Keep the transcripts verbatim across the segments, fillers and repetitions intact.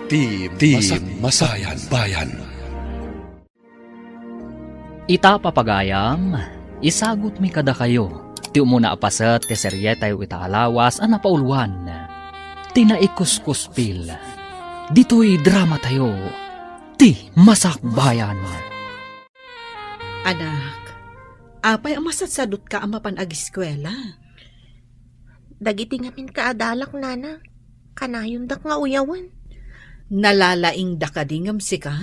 Team, Team Masakbayan. Masakbayan. Ita, papagayam, isagutmi kadakayo ti umuna a paset ti serietayo ita a lawas a napauluan, ti Naikuskuspil. Ditoy dramatayo, Ti Masakbayan. Anak, apay a masatsadutka a mapan agiskuela? Dagiti ngamin kaadalak, nana, kanayondak nga uyawen. Nalalaingda kadi ngem sika?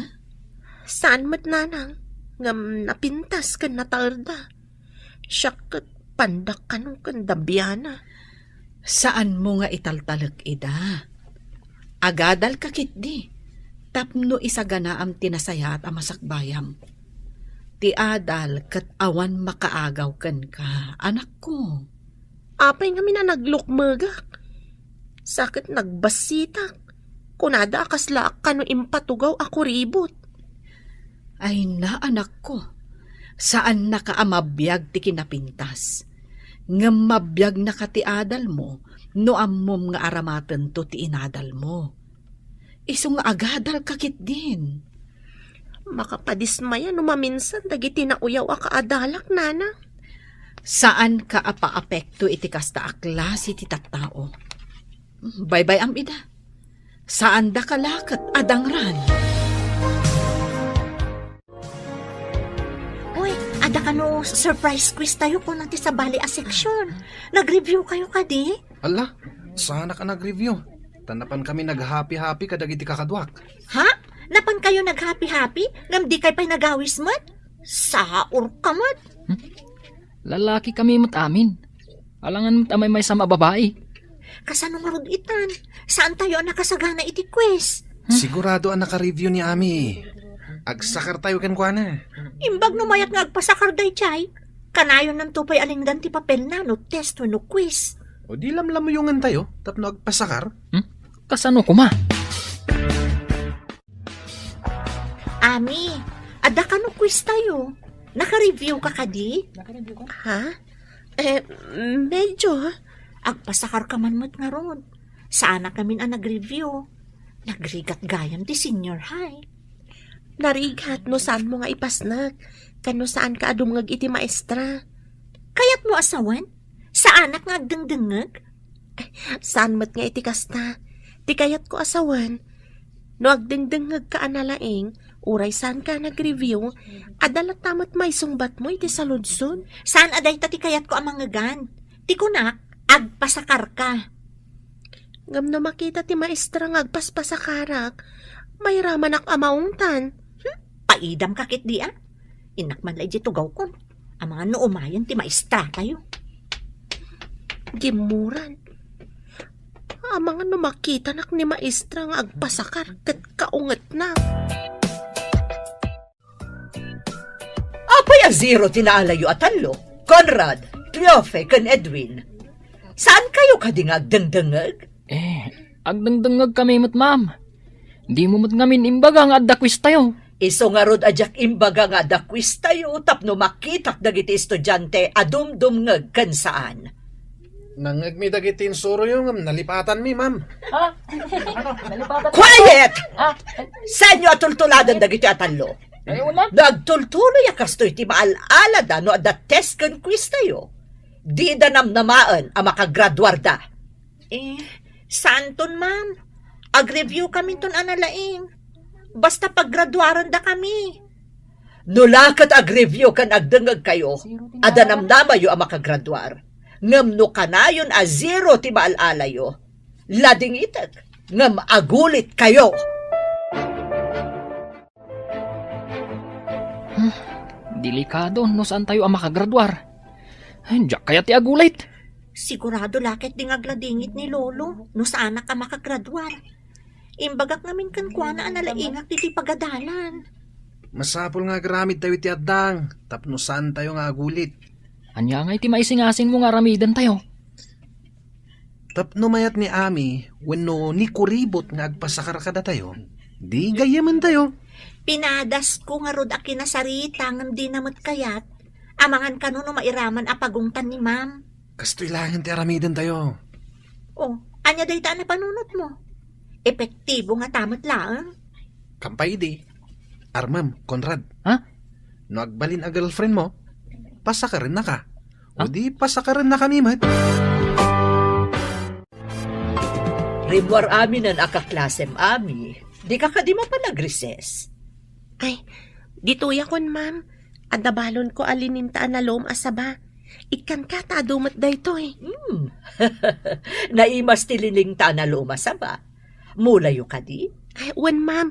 Saan met, nana, ngem napintas ken nataerda. Siak ket pandak kano ken dabiana. Saanmo nga italtalek ida. Agadalka ketdi tapno isaganaam ti nasayaat a masakbayam. Ti adal ket awan makaagaw kenka, anakko. Apay ngamin a naglukmegak? Sa ket nagbassitak. Kunada a kaslaak kano impatugaw a kuribot. Ay na, anakko, saannaka a mabiag ti kinapintas. Ngem mabiagnaka ti adalmo no ammom nga aramatento ti inadalmo. Isu nga agadalka ketdin. Makapadismaya no maminsan dagiti nauyaw a kaadalak, nana. Saanka a paapekto iti kasta a klase ti tattao. Baybay-am ida. Saandaka la ket a dangran. Uy, adda kano surprise quiz tayo kuno ti sabali a section. Nag-review kayo kadi? Ala, saanak a nag-review. Ta napan kami nag-happy-happy kadagiti kakaduak. Ha? Napan kayo nag-happy-happy? Ngem di kay pay nagawis met? Saur ka met. Hmm? Lalaki kami met amin. Alangan met a maymaysa a babai. Kasano ngarud itan? Saan tayo a nakasagana iti quiz? Hmm? Sigurado a naka-review ni Ami. Agsakar tayo kenkuana. Imbag no mayat nga agpasakar daydiay, kanayonnanto pay a lingdan ti papelna no test wenno quiz. O di lamlamuyongan tayo tapno agpasakar? Hmm? Kasano koma? Ami, adda kano quiz tayo? Naka-review ka kadi? Naka-review ka? Ha? Eh, medyo. Agpasakar ka man met ngarud. Saanak ngamin a nag-review. Nagrigat gayam ti senior high. Narigat no saanmo nga ipasnek, ken no saanka a dumngeg iti maestra. Kayatmo a sawen? Saanak nga agdengdengngeg? Saan met nga iti kasta. Ti kayatko a sawen, no agdengdengngegka a nalaing, uray saanka a nag-review, adda latta met maisungbatmo iti saludsod. Saan a dayta ti kayatko a mangngegan. Ti kunak, agpasakarka. Ngem no makita ti maestra nga agpaspasakarak, mairamanak a maungtan. Hmm? Paidamka ketdi a? Innak man la idiay tugawkon. Amangan no umayen ti maestra tayo. Gimmuran. Amangan no makitanak ni maestra nga agpasakar ket kaungetna. Apay a zero ti naalayo a tallo? Conrad, Cleofe, ken Edwin. Saan kayo kadi nga agdengdengngeg? Eh, agdengdengngeg kami met, ma'am. Dimo met ngamin imbaga nga adda quiz tayo. Isu ngarud a diak imbaga nga adda quiz tayo tapno makitak dagiti estudiante a dumdumngeg ken saan. Nangngegmi dagiti insuroyo ngem nalipatanmi, ma'am. Ha? Ano? Nalipatan? Quiet! Ha? Saanyo a tultuladen dagiti a tallo? Ay, una. No agtultuloy a kastoy ti maal-alada no adda test ken quiz tayo, dida namnamaen a makagraduarda. Eh, saanton, ma'am? Ag-review kaminton a nalaing. Basta paggraduarenda kami. No la ket ag-review ken agdengngeg kayo, adda namnamayo a makagraduar. Ngem no kanayon a zero ti maal-alayo, ladingitek, ngem agulit kayo. Hmm, delikado no saan tayo a makagraduar. Ay, diak kayat ti agulit. Sigurado la ket di nga agladingit ni Lolo no saanak a makagraduar. Imbagak ngamin kenkuana a nalaingak ditoy pagadalan. Masapul nga agaramid tayo iti addang tapno saan tayo nga agulit. Ania ngay ti maisingasingmo nga aramiden tayo? Tapno mayat ni Ami wenno ni Kuribot nga agpasakar kadatayo, di gayyamen tayo. Pinadasko ngarud a kinasarita ngem dina met kayat. Amangan kano no mairaman a pagungtan ni Ma'am. Kastoy laengen ti aramiden tayo. Oh, ania dayta a napanunotmo? Epektibo ngata met laeng. Kampay idi. Armem, Conrad. Ha? No agbalin a girlfriend mo, pasakaren naka. Ha? O di pasakaren naka mi met. Rimmuar aminen a kaklasem, Ami. Dika kadi mapan agrises? Ay, ditoy akon, ma'am. Adda balonko a lininta a nalom a saba. Ikkanka ta adu met daytoy. Hmm. Naimas ti lininta a nalom a saba. Mulayo kadi? Ay, wen, ma'am.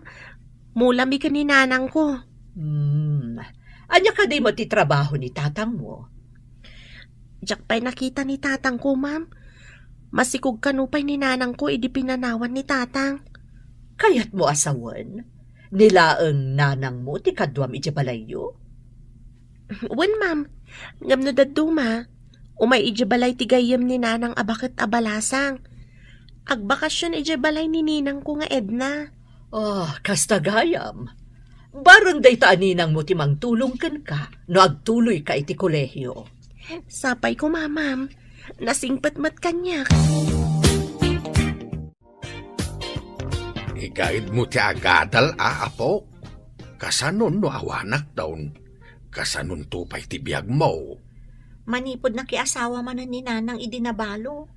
Mulami ken ni nanangko. Hmm. Ania kadi met ti trabaho ni tatangmo? Diak pay nakita ni tatangko, ma'am. Masikog kano pay ni nanangko idi pinanawan ni tatang. Kayatmo a sawen? Ni laeng nanangmo ti kaduam idiay balayyo? Wen, ma'am. Ngem no dadduma, umay idiay balay ti gayyem ni nanang a baket a balasang. Agbakasyon idiay balay ni ninangko nga Edna. Ah, kasta gayam. Bareng dayta a ninangmo ti mangtulong kenka no agtuloyka iti kolehio. Sapay koma, ma'am. Nasingpet met kaniak. Igaedmo ti agadal a, apok. Kasano no awanak dawn? Kasanonto pay ti biagmo? Manipud nakiasawa manen ni nanang idi nabalo,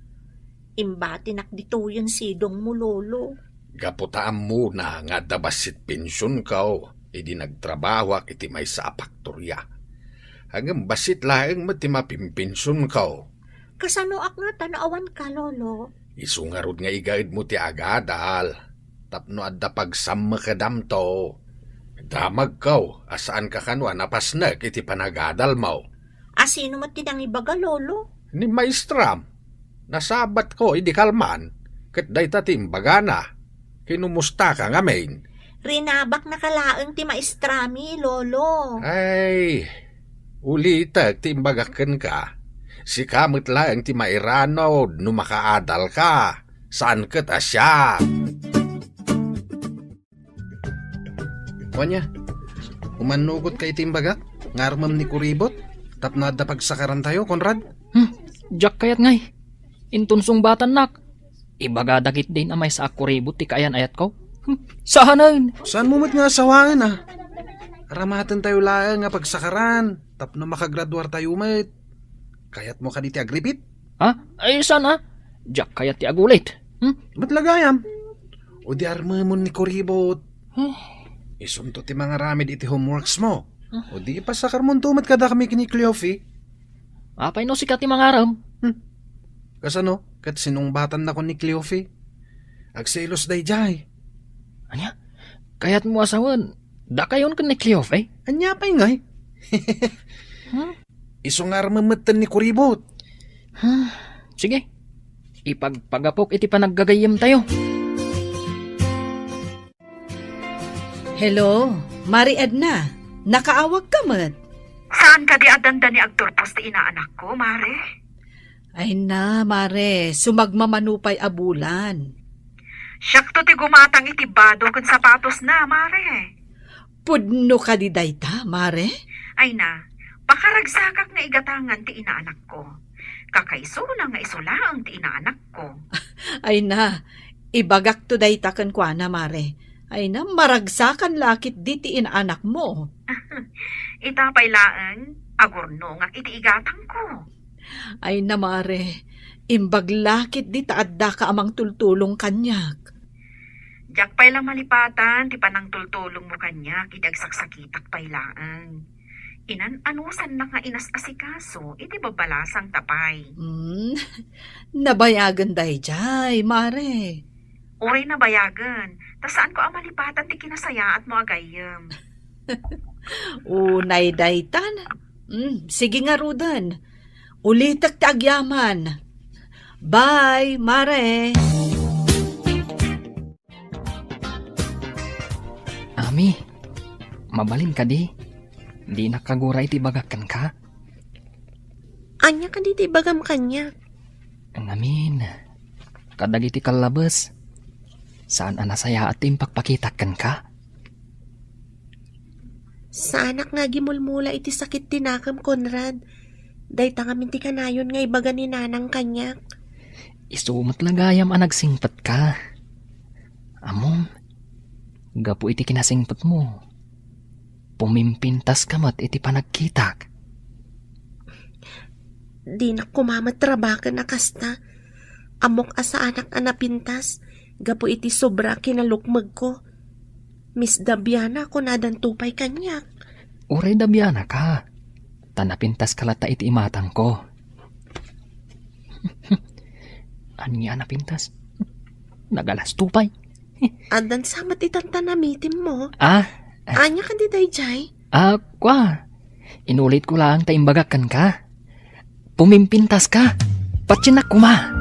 imbatinak ditoyen sidongmo, lolo. Gapu ta ammona nga adda bassit pensionko idi nagtrabahoak iti maysa a faktoria. Ngem bassit laeng met ti mapimpensionko. Kasanoak ngata no awanka, lolo? Isu ngarud nga igaedmo ti agadal tapno adda pagsammekedamto. Damagko a saanka kano a napasnek iti panagadalmo. A sino met ti nangibaga, lolo? Ni maestram. Nasabatko idi kalman, ket dayta ti imbagana. Kinumustaka ngamin? Rinabaknaka laeng ti maestrami, lolo. Ay, ulitek ti imbagak kenka. Sika met laeng ti mairanod no makaadalka. Saan ket a siak. Wen aya, umannugotka iti imbagak nga armem ni kuribot tapno adda pagsakarantayo, Conrad? Hmm, diak kayat ngay. Inton sungbatannak, ibaga dagiti din a maysa a kuribot ti kaayan-ayatko. Hmm, saanen. Saanmo met nga asawaen, a? Aramatentayo laeng nga pagsakaran tapno makagraduartayo met. Kayatmo kadi ti agripit? Ha? Ay, saan a? Diak kayat ti agulit. Hmm? Met la gayam. O di armemon ni kuribot. Huh? Isunto ti mangaramid iti homeworks mo. Huh? O di ipasakarmonto met kadakami ken ni Cleofe. Apay no sika ti mangarem? Hmm. Kasano? Ket sinungbatannakon ni Cleofe. Agselos daydiay. Ania? Kayatmo a sawen, dakayon ken ni Cleofe? Ania pay ngay? Hmm? Isu nga armem metten ni kuribot. Hmm, sige. Ipagpagapok iti panaggagayyemtayo. Hello, Mari Edna. Nakaawagka met? Saan kadi a dandani agturpos ti inaanakko, Mare? Ay na, Mare, sumagmamano pay a bulan. Siakto ti gumatang iti bado ken sapatosna, Mare. Pudno kadi dayta, Mare? Ay na, pakaragsakak nga igatangan ti inaanakko. Kakaisuna nga isu laeng ti inaanakko. Ay na, ibagakto dayta kenkuana, Mare. Ay na, maragsakan la ketdi ti inaanakmo. Ita pay laeng, agurnongak iti igatangko. Ay na, Mare, imbag la ketdi ta addaka a mangtultulong kaniak. Diak pay la malipatan ti panangtultulongmo kaniak idi agsaksakitak pay laeng. Inan-anusannak nga inas-asikaso iti babalasangta pay. Hmm, nabayagen daydiay, Mare. Uray nabayagen, ta saanko a malipatan ti kinasayaatmo a gayyem. Unay daytan. Hmm, sige ngaruden. Ulitek ti agyaman. Bye, Mare. Ami, mabalin kadi? Dinak kagura iti ibagak kenka? Ania kadi ti ibagam kaniak? Ngamin, kadagiti kallabes, saan a nasayaat ti impakpakitak kenka? Saanak nga agimulmula iti sakit ti nakem, Conrad. Dayta ngamin ti kanayon nga ibaga ni Nanang kaniak. Isu met la gayam a nagsingpetka. Ammom, gapu iti kinasingpetmo, pumimpintaska met iti panagkitak. Dinak koma met rabaken a kasta. Ammok a saanak a napintas gapu iti sobra a kinalukmegko. Miss Dabiana, kunadanto pay kaniak. Uray Dabiana ka, ta napintaska latta iti imatangko. Ania a napintas? Nagalasto pay. Addan sa met itan ta namitimmo. Ah? Ania kadi daydiay? Ah, kua. Inulitko laeng ta imbagak kenka. Pumimpintaska. Patiennak koma.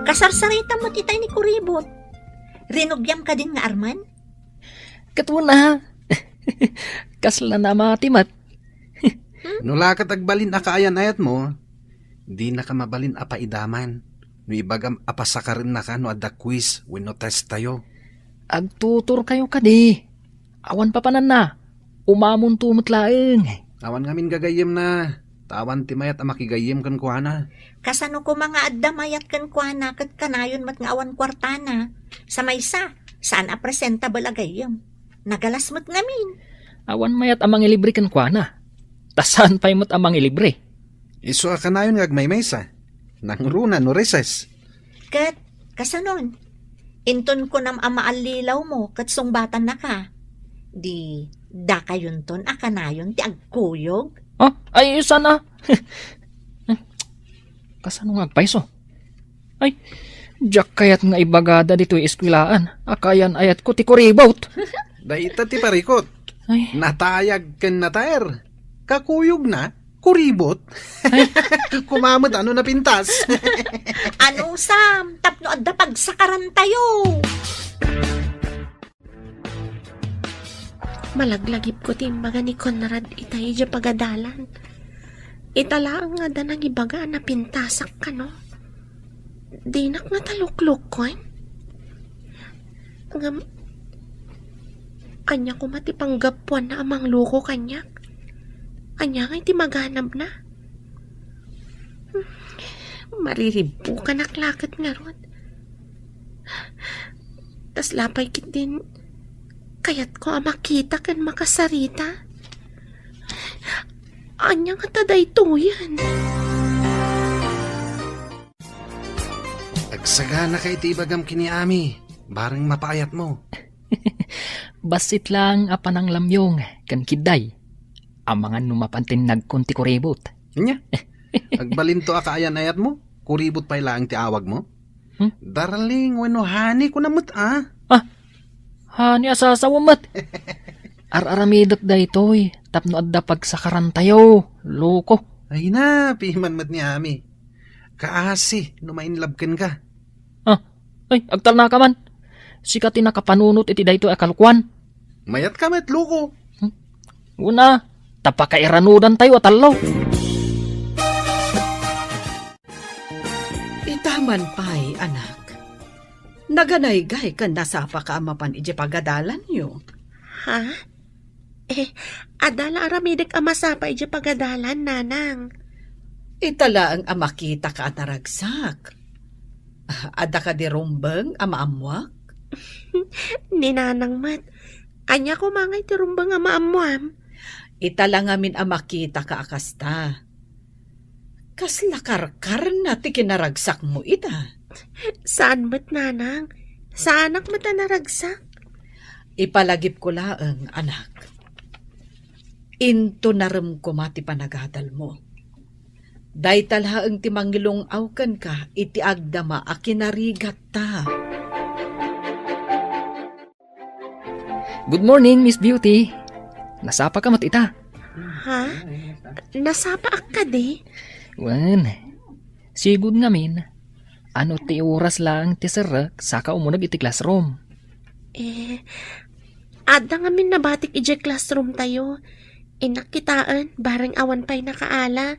Kasarsaritam met itay ni Kuribot. Rinugiam kadin nga armen? Ket una, kasla namati met. No la ket agbalin a kaayan-ayatmo, dinaka mabalin a paidaman no ibagam a pasakarennaka no adda quiz wenno testayo. Agtuturkayo kadi. Awan papananna. Umamonto met laeng. Awan ngamin gagayyemna. Ta awan ti mayat a makigayyem kenkuana. Kasano koma nga adda mayat kenkuana ket kanayon met nga awan kuartana? Sa maysa, saan a presentable a gayyem. Nagalas met ngamin. Awan mayat a mangilibre kenkuana. Ta saan pay met a mangilibre. Isu a kanayon nga agmaymaysa. Nangruna no recess. Ket kasanon? Inton kunam a maallilawmo ket sungbatannaka, di dakayonton a kanayon ti agkuyog? Ah, ay, saan a? Kasano nga agpayso? Ay, diak kayat nga ibagada ditoy eskuelaan a kaayan-ayatko ti kuribot. Dayta ti parikut. Ay. Natayag ken nataer. Kakuyogna, kuribot. Ay. Koma met no napintas. Anusam, tapno adda pagsakarantayo. Malaglagipko ti imbaga ni Conrad itay idiay pagadalan. Ita laeng nga adda nangibaga a napintasak kano. Dinak nga taluklukken. Ngem, ania koma ti panggapuanna a mangloko kaniak? Ania ngay ti maganabna? Mariribbukanak la ket ngarud. Kasla pay ketdin kayatko a makita ken makasarita. Ania ngata daytoyen? Agsaganaka iti ibagam ken ni Ami, bareng mapaayatmo. Bassit laeng a pananglamyong ken kidday. Amangan no mapan ti nagkon ti kuribot. Ania? Agbalinto a kaayan-ayatmo? Kuribot pay laeng ti awagmo? Hmm? Darling wenno honey kuna met a? Ah, honey a sasawa met. Ar-aramidek daytoy tapno adda pagsakarantayo, loko. Ay na, piman met ni Ami. Kaasi no ma-inlove kenka. Ah, ay, agtalnaka man. Sika ti nakapanunot iti daytoy a kalokoan. Mayatka met, loko. Hmm? Una, ta pakairanudantayo a tallo. Ita man pay, anak. Naganaygay ken nasapaka a mapan idiay pagadalanyo. Ha? Eh, adda la aramidek a masapa idiay pagadalan, nanang. Ita laeng a makitaka a naragsak. Adda kadi rumbeng a maammoak? Ni nanang met. Ania koma ngay ti rumbeng a maammoam? Ita la ngamin a makitaka a kasta. Kasla karkarna ti kinaragsakmo ita? Saan met, nanang. Saanak met a naragsak. Ipalagipko laeng, anak. Intonarem koma ti panagadalmo. Dayta laeng ti mangilung-aw kenka iti agdama a kinarigatta. Good morning, Miss Beauty. Nasapaka met ita? Ha? Nasapaak kadi? Wen, sigud ngamin, ano ti oras laeng ti serrek saka umuneg iti classroom? Eh, adda ngamin nabatik idiay classroom tayo. Innak kitaen, bareng awan pay nakaala.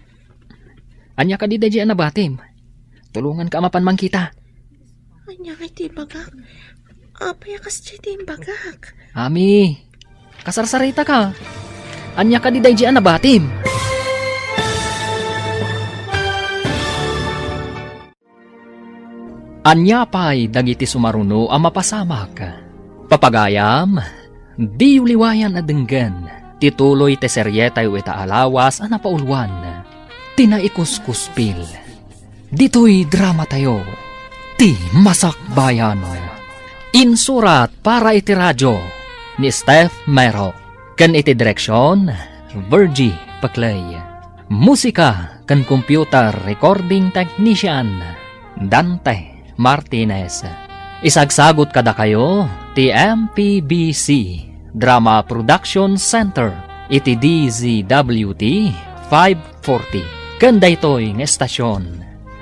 Ania kadi daydiay a nabatim? Tulonganka a mapan mangkita. Ania ngay ti ibagak? Apay a kasdiay ti imbagak? Ami, kasarsaritaka. Ania kadi daydiay a nabatim? Ania pay dagiti sumaruno a mapasamak? Papagayam, diyo liwayan a denggen ti tuloy ti serietayo ita a lawas a napauluan, ti Naikuskuspil. Ditoy dramatayo, ti Masakbayan. Insurat para iti radio ni Steph Mero, ken iti direksyon, Virgie Paclay. Musika ken computer recording technician, Dante Martinez. Isagsagot kadakayo ti M P B C Drama Production Center iti D Z W T five forty. Ken daytoy nga estasyon,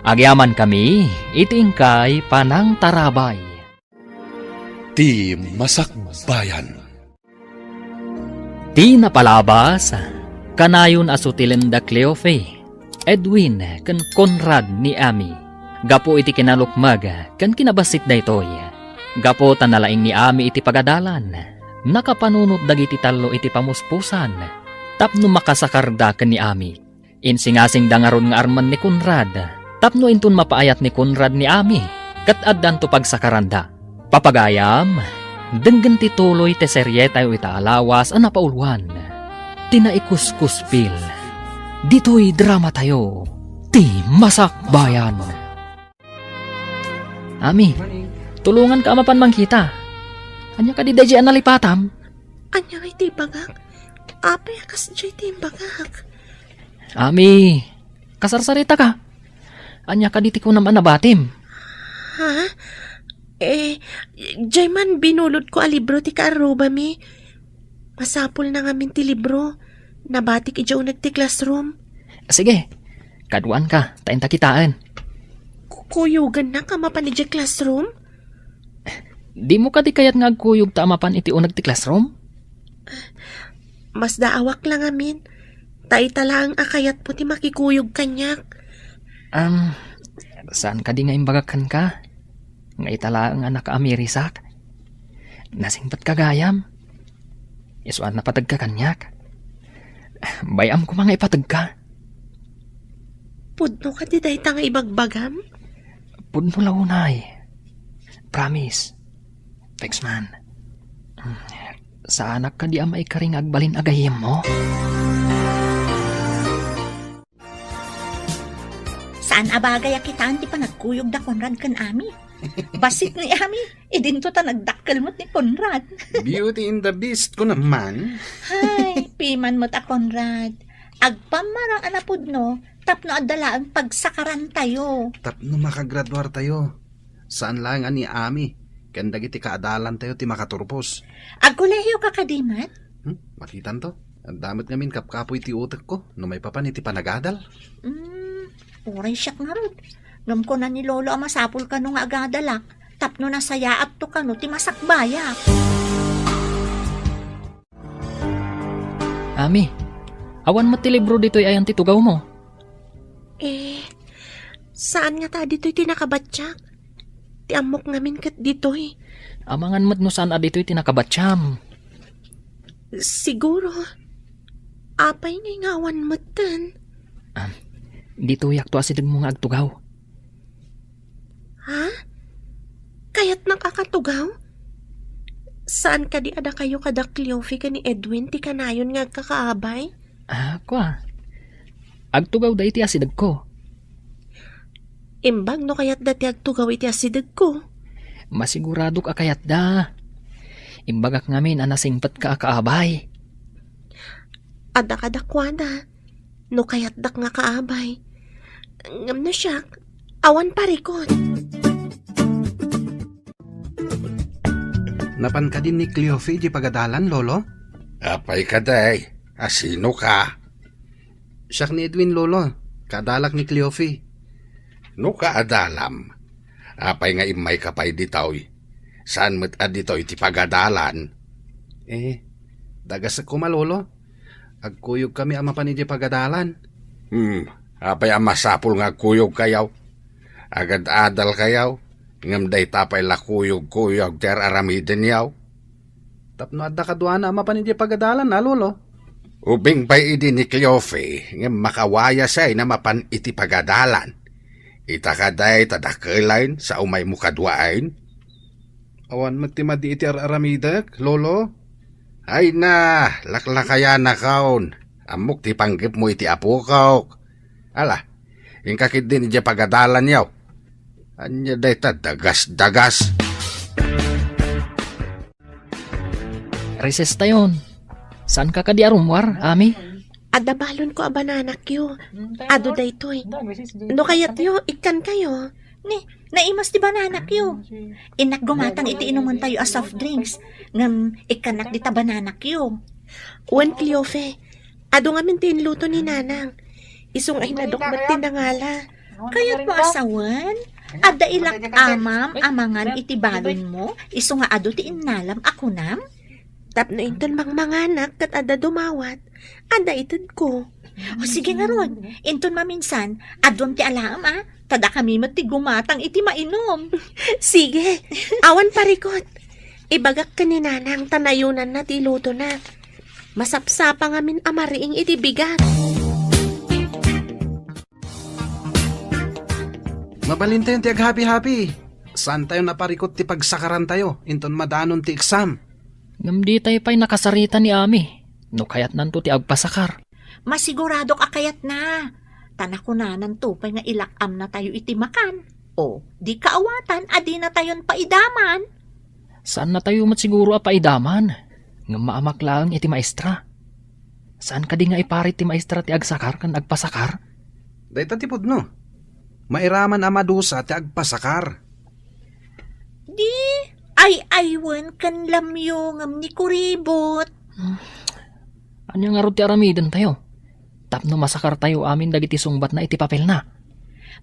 agyamankami iti inkay panangtarabay. Ti Masakbayan. Ti napalabas, kanayon a sutilenda Cleofe, Edwin, ken Conrad ni Ami. Gapu iti kinalukmeg ken kinabassit daytoy, gapu ta nalaing ni Ami iti pagadalan, nakapanunot dagiti tallo iti pamuspusan tapno makasakarda ken ni Ami. Insingasingda ngarud nga armen ni Conrad tapno inton mapaayat ni Conrad ni Ami ket addanto pagsakaranda. Papagayam, denggen ti tuloy ti serietayo ita a lawas a napauluan, ti Naikuskuspil. Ditoy dramatayo, ti Masakbayan. Ami, tulonganka a mapan mangkita. Ania kadi daydiay a nalipatam? Ania ngay ti ibagak? Apay a kasdiay ti imbagak? Ami, kasarsaritaka. Ania kadi ti kunam a nabatim? Ha? Eh, diay man binulodko a libro ti kaarrubami. Masapulna ngamin ti libro. Nabatik idiay uneg ti classroom. Sige, kaduanka, ta inta kitaen. Ku-, kuyogannak a mapan idiay classroom? Dimo kadi kayat nga agkuyogta a mapan iti uneg ti classroom? Masdaawak la ngamin. Ta ita laeng a kayatmo ti makikuyog kaniak. Am, saan kadi nga imbagak kenka? Nga ita laeng a nakaamirisak? Nasingpetka gayam? Isu a napategka kaniak? Bay-am koma nga ipategka. Pudno kadi dayta nga ibagbagam? Pudno la unay. Promise. Thanks, man. Saanak kadi a maikari nga agbalin a gayyemmo? Saan a bagay a kitaen ti panagkuyog da Conrad ken Ami. Bassit ni Ami, idinto ta nagdakkel met ni Conrad. Beauty and the Beast ko naman. Hay, piman met a Conrad. Agpammarang a napudno tapno adda laeng pagsakarantayo. Tapno makagraduartayo. Saan laeng a ni Ami ken dagiti kaadalantayo ti makaturpos. Agkolehiyoka kadi met? Hmm? Makitanto. Adda met ngamin kapkapoy ti utekko no maipapan iti panagadal. Hmm, uray siak ngarud. Ngem kuna ni Lolo a masapul kano nga agadalak tapno nasayaatto kano ti masakbayak. Ami, awan met ti libro ditoy ayan ti tugawmo? Eh, saan ngata ditoy ti nakabatiak? Ti ammok ngamin ket ditoy. Amangan met no saan a ditoy ti nakabatiam. Siguro. Apay ngay nga awan metten? Ah, ditoyakto a sidegmo nga agtugaw. Ha? Kayatnak a katugaw? Saan kadi a dakayo kada Cleofe ken ni Edwin ti kanayon nga agkakaabay? Ah, kua. Agtugawda iti asidegko. Imbag no kayatda ti agtugaw iti asidegko. Masiguradok a kayatda. Imbagak ngamin a nasingpetka a kaabay. Adda kadakuada. No kayatdak nga kaabay. Ngem no siak, awan parikut. Napan kadi ni Cleofe idiay pagadalan, Lolo? Apay kadi? A sinoka? Siak ni Edwin, Lolo. Kaadalak ni Cleofe. No kaadalam, apay nga immayka pay ditoy? Saan met a ditoy ti pagadalan? Eh, dagasek koma, Lolo. Agkuyogkami a mapan idiay pagadalan. Hmm, apay a masapul nga agkuyogkayo? Agad-adalkayo, ngem dayta pay la kuyog-kuyog ti ar-aramidenyo. Tapno adda kaduana a mapan idiay pagadalan, a, Lolo? Ubing pay idi ni Cleofe, ngem makawayasay a mapan iti pagadalan. Ita kadi ta dakkel ayn sa umaymo kadua ayn? Awan met ti madi iti ar-aramidek, Lolo. Ay na, laklakayanakon. Ammok ti panggepmo iti apokok. Ala, inka ketdin idiay pagadalanyo. Ania dayta dagas-dagas? Recess tayon. Saanka kadi a rummuar, Ami? Adda balonko a bananakyo. Adu daytoy. No kayatyo, ikkankayo. Ni, naimas ti bananakyo. Innak gumatang iti inumentayo a soft drinks. Ngem ikkannak dita bananakyo. Wen, Cleofe, adu ngamin ti inluto ni Nanang. Isu nga inadok met ti nangala. Kayatmo a sawen? Adda ilak amam a mangan iti balonmo, isu nga adu ti innalam a kunam? Tapno inton mangmanganak ket adda dumawat, adda itedko. O, sige ngarud, inton maminsan, aduam ti alaem, a? Ta dakami met ti gumatang iti mainum. Sige, awan parikut. Ibagak ken ni Nanang ta nayunanna ti ilutona. Masapsapa ngamin a mariing iti bigat. Mabalintayon ti aghapi-hapi. Saantayo naparikut ti pagsakarantayo inton madanon ti exam. Ngem ditay pay nakasarita ni Ami no kayatnanto ti agpasakar. Masiguradok a kayatna. Ta nakunananto pay nga ilak-amnatayo iti makan. O, di kaawatan a dinatayon paidaman. Saannatayo met siguro a paidaman, ngem maamak laeng iti maestra. Saan kadi nga iparit ti maestra ti agsakar ken agpasakar? Dayta ti pudno. Mairaman a madusa ti agpasakar. Di ay-aywen ken lamyongem ni kuribot. Hmm. Ania ngarud ti aramidentayo tapno masakartayo amin dagiti sungbatna iti papelna?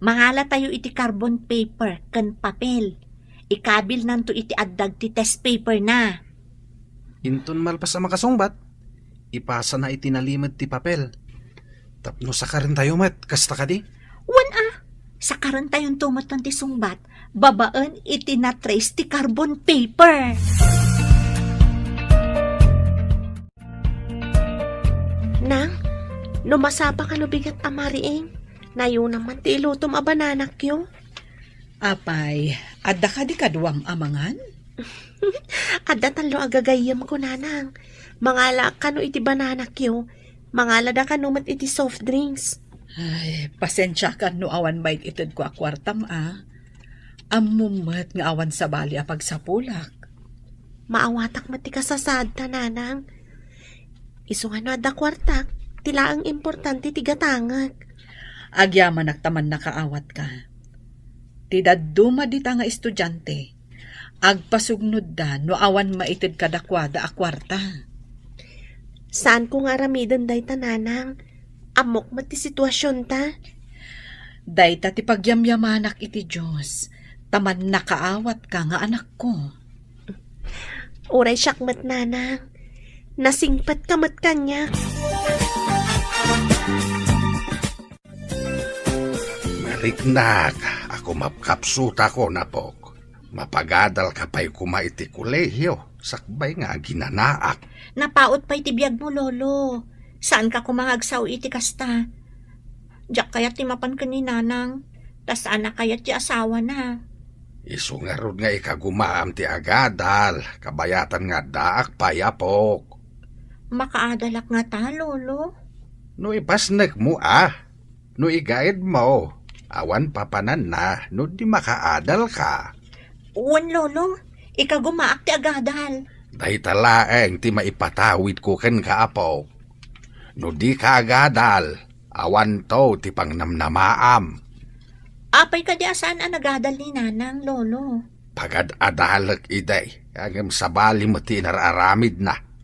Mangalatayo iti carbon paper ken papel. Ikabilnanto iti addag ti test paperna. Inton malpas a makasungbat, ipasana iti nalimed ti papel. Tapno sakarentayo met, kasta kadi? Wen a, sakarentayonto metten ti sungbat babaen iti na-trace ti carbon paper. Nang, no masapa kano bigat a mariing, nayunam man ti ilutom a bananakyo. Apay, adda kadi kaduam a mangan? Adda tallo a gagayyemko, Nanang. Mangalaak kano iti bananakyo. Mangalada kano met iti soft drinks. Ay, pasensiakan no awan maitedko a kuartam, a. Ammom met nga awan sabali a pagsapulak. Maawatak met ti kasasaadta, Nanang. Isu nga no adda kuartak, ti laeng importante ti gatangek. Agyamanak ta mannakaawatka. Ti dadduma dita nga estudiante, agpasugnodda no awan maited kadakuada a kuarta. Saanko nga aramiden dayta, Nanang. Ammok met ti situasionta. Dayta ti pagyamyamanak iti Dios, ta mannakaawatka nga anakko. Uray siak met, Nanang. Nasingpetka met kaniak. Nariknak a kumapkapsutakon, apok. Mapagadalka pay koma iti kolehio, sakbay nga aginanaak. Napaut pay ti biagmo, Lolo. Saanka koma nga agsao iti kasta. Diak kayat ti mapan ken ni Nanang, ta saan a kayat ti asawana. Isu ngarud nga ikagumaam ti agadal, kabayatan nga addaak pay, apok. Makaadalak ngata, Lolo? No ipasnekmo, a. No igaedmo, awan papananna no di makaadalka. Wen, Lolo, ikagumaak ti agadal. Dayta laeng ti maipatawidko kenka, apok. No dika agadal, awanto ti pangnamnamaam. Apay kadi a saan a nagadal ni Nanang, Lolo? Pagad-adalek idi, ngem sabali met ti inar-aramidna.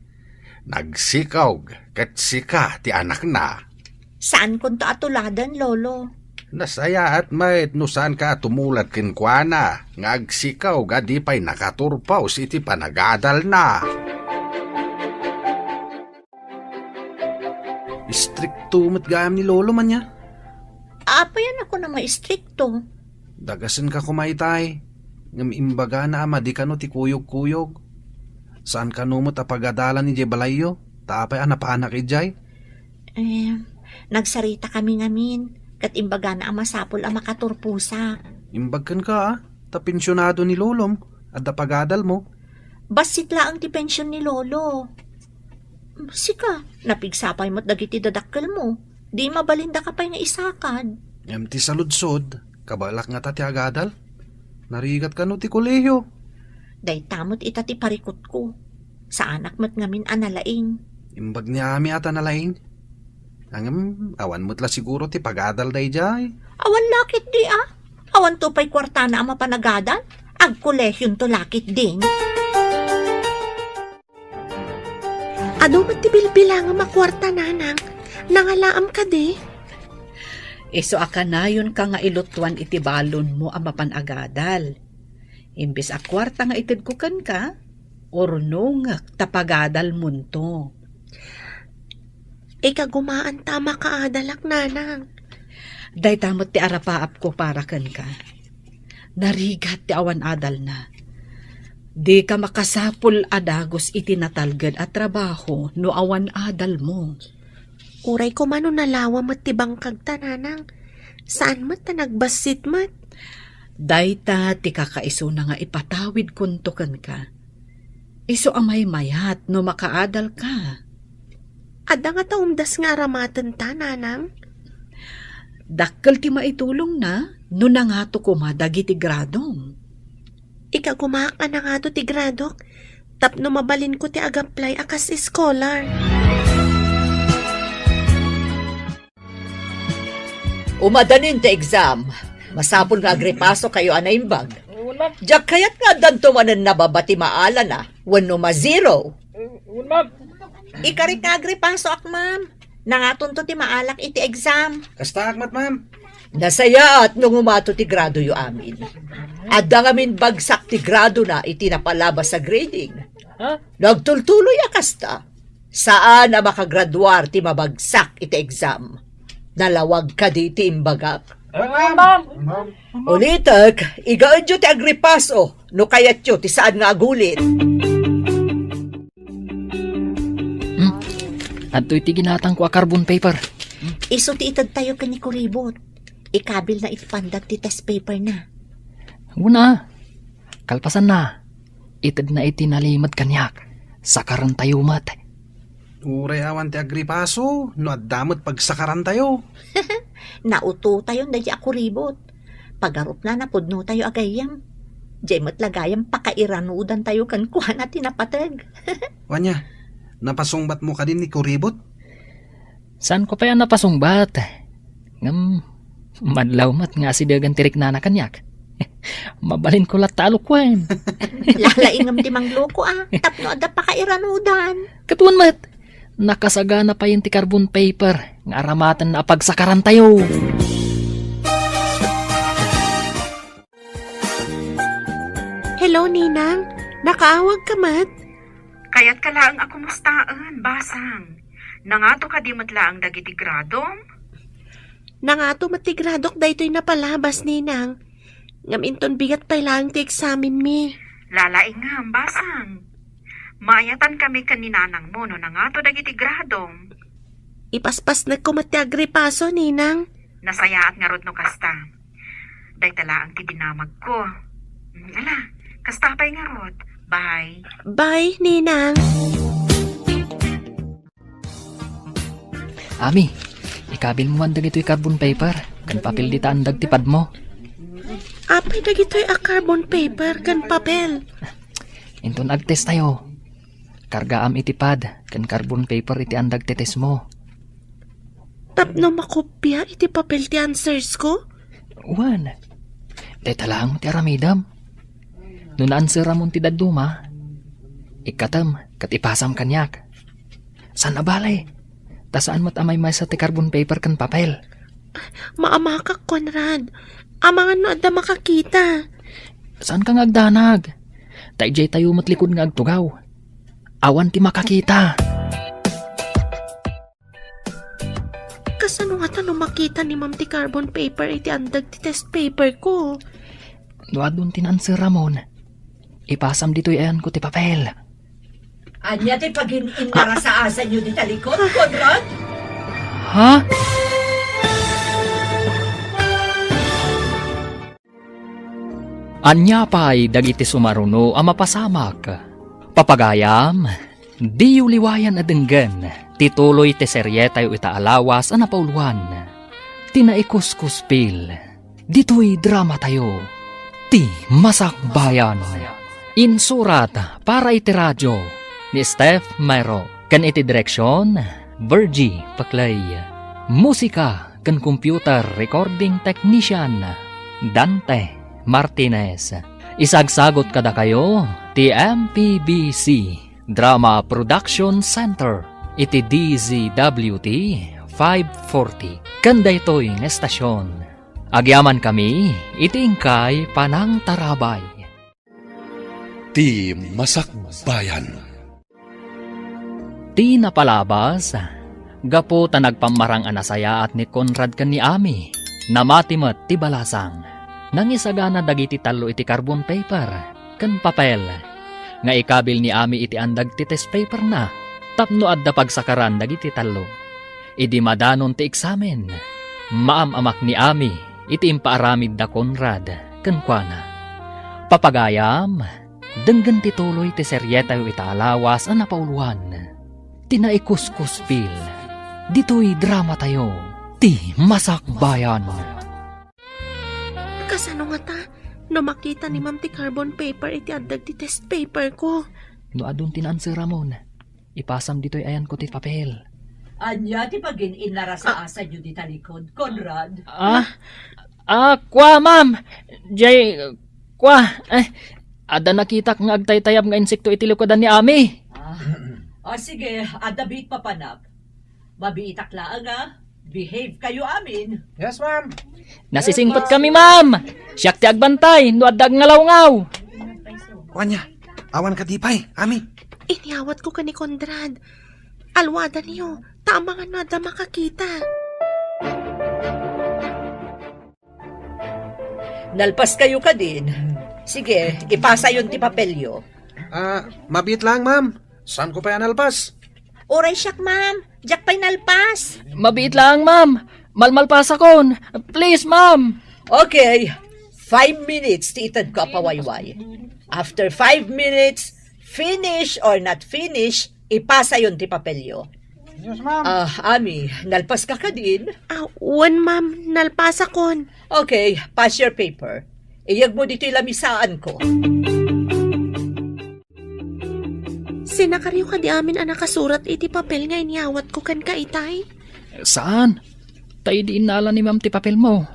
Nagsikog ket sika ti anakna. Saankonto a tuladen, Lolo. Nasayaat met no saanka a tumulad kenkuana nga agsikog a di pay nakaturpos iti panagadalna. Istrikto met gayam ni Lolo man ya. Apay a kunam nga istrikto? Dagasenka koma itay, ngem imbagana a madi kano ti kuyogkuyog. Saan kano met a pagadalan idiay balayyo, ta apay a napanak idiay? Eh, nagsarita kami ngamin. Ket imbagana a masapul a makaturposak. Imbag kenka, a, ta pensionado ni lolom, adda pagadalmo. Bassit laeng ti pension ni lolo. Sika, napigsa pay met dagiti dadakkelmo. Di mabalindaka pay nga isakad. Ngem ti saludsod, kabaelak ngata ti agadal? Narigat kano ti kolehiyo? Dayta met ita ti parikutko. Saanak met ngamin a nalaing. Imbag ni Ami a ta nalaing. Ngem, awan met la siguro ti pagadal daydiay. Awan la ketdi, a. Awanto pay kuartana a mapanagadal. Agkolehionto la ketdin. Adu met ti bilbilangem a kuarta, nanang. Nangalaam kadi? Isu a kanayonka nga ilutuan iti balonmo a mapan agadal. Imbes a kuarta nga itedko kenka, urnongek ta pagadalmonto. Ikagumaanta a makaadalak, nanang. Dayta met ti arapaapko para kenka. Narigat ti awan adalna. Dika makasapul a dagus iti natalged a trabaho no awan adalmo. Uray koma no nalawa met ti bangkagta, nanang. Saan met ta nagbassit met. Dayta ti kakaisuna nga ipatawidkonto kenka. Isu a maymayat no makaadalka. Adda ngata umdas nga aramatenta, nanang? Dakkel ti maitulongna no nangato koma dagiti gradom. Ikagumaak a nangato ti gradok tapno mabalinko ti ag-apply a kas scholar. Umadanin ti exam. Masapul nga agripasokayo a naimbag. Diak kayat nga addanto manen nababa ti maalana wenno ma-zero. Ikarik nga agripasoak, ma'am. Nangatonto ti maalak iti exam. Kastaak met, ma'am. Nasayaat no ngumato ti gradoyo amin. Adda ngamin bagsak ti gradona iti napalabas a grading. Ha? No agtultuloy a kasta, saan a makagraduar ti mabagsak iti exam. Nalawag kadi ti imbagak? Ma'am! Ulitek, igaedyo ti agripaso no kayatyo ti saan nga agulit. Hmm? Adtoy ti ginatangko a carbon paper. Isu ti itedtayo ken ni Kuribot. Ikabilna iti pandak ti test paperna. Una, kalpasanna, itedna iti nalimed kaniak. Sakarantayo met. Uray awan ti agripaso, no adda met pagsakarantayo. Nautotayon daydi a kuribot. Pagarupna, napudnotayo a gayyem. Diay met la gayam pakairanudantayo kenkuana ti napateg. Wen nia, napasungbatmo kadi ni Kuribot? Saanko pay a napasungbat. Ngem, madlaw met nga asidegen ti riknana kaniak. Mabalinko latta a lukuen. Lalaingem ti mangloko, a, tapno adda pakairanudan. Ket wen met, nakasagana payen ti carbon paper nga aramatenna a pagsakarantayo. Hello, Ninang. Nakaawagka met? Kayatka laeng a kumustaen, Basang. Nangato kadi met laeng dagiti gradom? Nangato met ti gradok daytoy napalabas, Ninang. Ngem inton bigat pay laeng ti eksamenmi. Lalaingem, Basang. Maayatan kami ken ni nanangmo no nangato dagiti gradom. Ipaspasnekko met ti agripaso, Ninang. Nasayaat ngarud no kasta. Dayta laeng ti dinamagko. Mm, ala, kasta pay ngarud. Bye. Bye, Ninang. Ami, ikabilmo man dagitoy carbon paper ken papel dita andag ti padmo. Apay dagitoy a carbon paper ken papel? Inton agtestayo, kargaam iti pad ken carbon paper iti andag ti testmo. Tapno makopia iti papel ti answers ko? Wen, dayta laeng ti aramidem. No naanseramon ti dadduma, ikkatem ket ipasam kaniak. Saan a bale, ta saan met a maymaysa ti carbon paper ken papel. Maamakak, Conrad. Amangan no adda makakita. Saanka nga agdanag, ta idiay tayo met likud nga agtugaw. Awan ti makakita. Kasano ngata no makita ni Ma'am ti carbon paper iti andag ti test paper ko? No adun ti naanseramon, ipasam ditoy ayanko ti papel. Ania ti pagin-innarasaasanyo dita likod, Conrad? Ha? Ania pay dagiti sumaruno a mapasamak? Papagayam, diyo liwayan a denggen ti tuloy ti serietayo ita a lawas a napauluan, ti Naikuskuspil. Ditoy dramatayo, ti Masakbayan. Insurat para iti radio ni Steph Mero, ken iti direksyon, Virgie Paclay. Musika ken computer recording technician, Dante Martinez. Isagsagot kadakayo ti M P B C Drama Production Center iti D Z W T five forty. Ken daytoy nga estasyon, agyamankami iti inkay panangtarabay. Ti Masakbayan. Ti napalabas, gapu ta nagpammarang a nasayaat ni Conrad ken ni Ami, namati met ti balasang. Nangisagana dagiti tallo iti carbon paper ken papel nga ikabil ni Ami iti andag ti test paperna tapno adda pagsakaran dagiti tallo. Idi madanon ti eksamen, maam-amak ni Ami iti impaaramid da Conrad kenkuana. Papagayam, denggen ti tuloy ti serietayo ita a lawas a napauluan, ti Naikuskuspil. Ditoy dramatayo, ti Masakbayan. Kasano ngata no makita ni Ma'am ti carbon paper iti addag ti test paper ko? No adun ti naanseramon, ipasam ditoy ayanko ti papel. Ania ti pagin-inarasaasanyo dita likod, Conrad? Ah, ah, kua, ma'am. Jay, kua, eh, adda nakitak nga agtaytayab nga insekto iti likudan ni Ami. Ah. Ah, sige, adda biit papanak. Mabiitak laeng, ah. Behave kayo amin. Yes, ma'am. Nasisingpet kami, ma'am. Siak ti agbantay no adda agngalawgaw. Kuanya, awan kadi pay, Ami. Inyawat ko ken ni Conrad. Alwada niyo, ta amangan no adda makakita. Nalpas kayo kadin. Sige, ipasayon ti papelyo. Ah, mabiit lang, ma'am. Saan ko pay a nalpas? Uray siak, ma'am. Diak pay nalpas. Mabiit lang, ma'am. Malmalpasakon. Please, ma'am. Okay. Five minutes ti itedko a pawayway. After five minutes, finish or not finish, ipasayon ti papelyo. Yes, ma'am. Ah, Ami, nalpas ka kadin? Ah, wen, ma'am. Nalpasakon. Okay, pass your paper. Iyegmo ditoy lamisaan ko. Sinakaryo kadi amin a nakasurat iti papel nga inyawat ko kenka itay? Saan? Ta idi innala ni ma'am ti papelmo,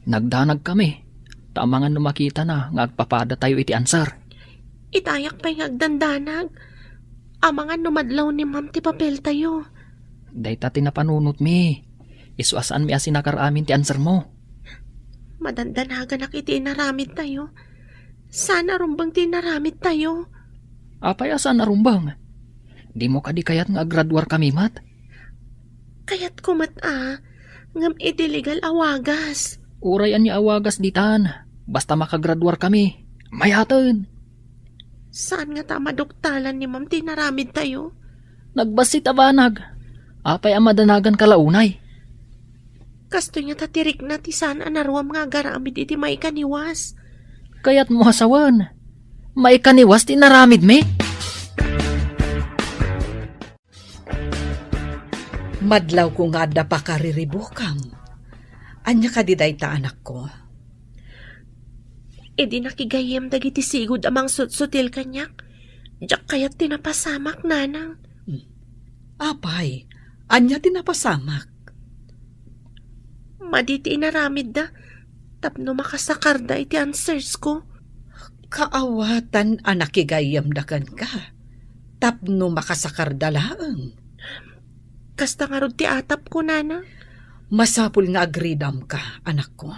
nagdanag kami. Ta amangan no makitana nga agpapadatayo iti answer. Itayak pay nga agdandanag. Amangan no madlaw ni ma'am ti papeltayo. Dayta ti napanunotmi. Isu a saanmi a sinakar amin ti answermo. Madandanaganak iti inaramidtayo. Saan a rumbeng ti inaramidtayo. Apay a saan a rumbeng? Dimo kadi kayat nga aggraduar kami met? Kayatko met a, ngem iti legal a wagas. Uray ania a wagas ditan, basta makagraduar kami. Mayaten. Saan ngata a maduktalan ni ma'am ti inaramidtayo? Nagbassit a banag. Apay a madanagan ka la unay? Kastoy ngata ti rikna ti saan a naruam nga agaramid iti maikaniwas. Kayatmo a sawen, maikaniwas ti inaramidmi? Madlawko nga adda pakariribukam. Ania kadi dayta, anakko? Idi nakigayyem dagiti sigud a mangsutsutil kaniak, diak kayat ti napasamak, nanang. Hmm. Apay, ania ti napasamak? Madi ti inaramidda tapno makasakarda iti answers ko. Kaawatan a nakigayyemda kenka tapno makasakarda laeng. Kasta ngarud ti atapko, nana. Masapul nga agridamka, anakko.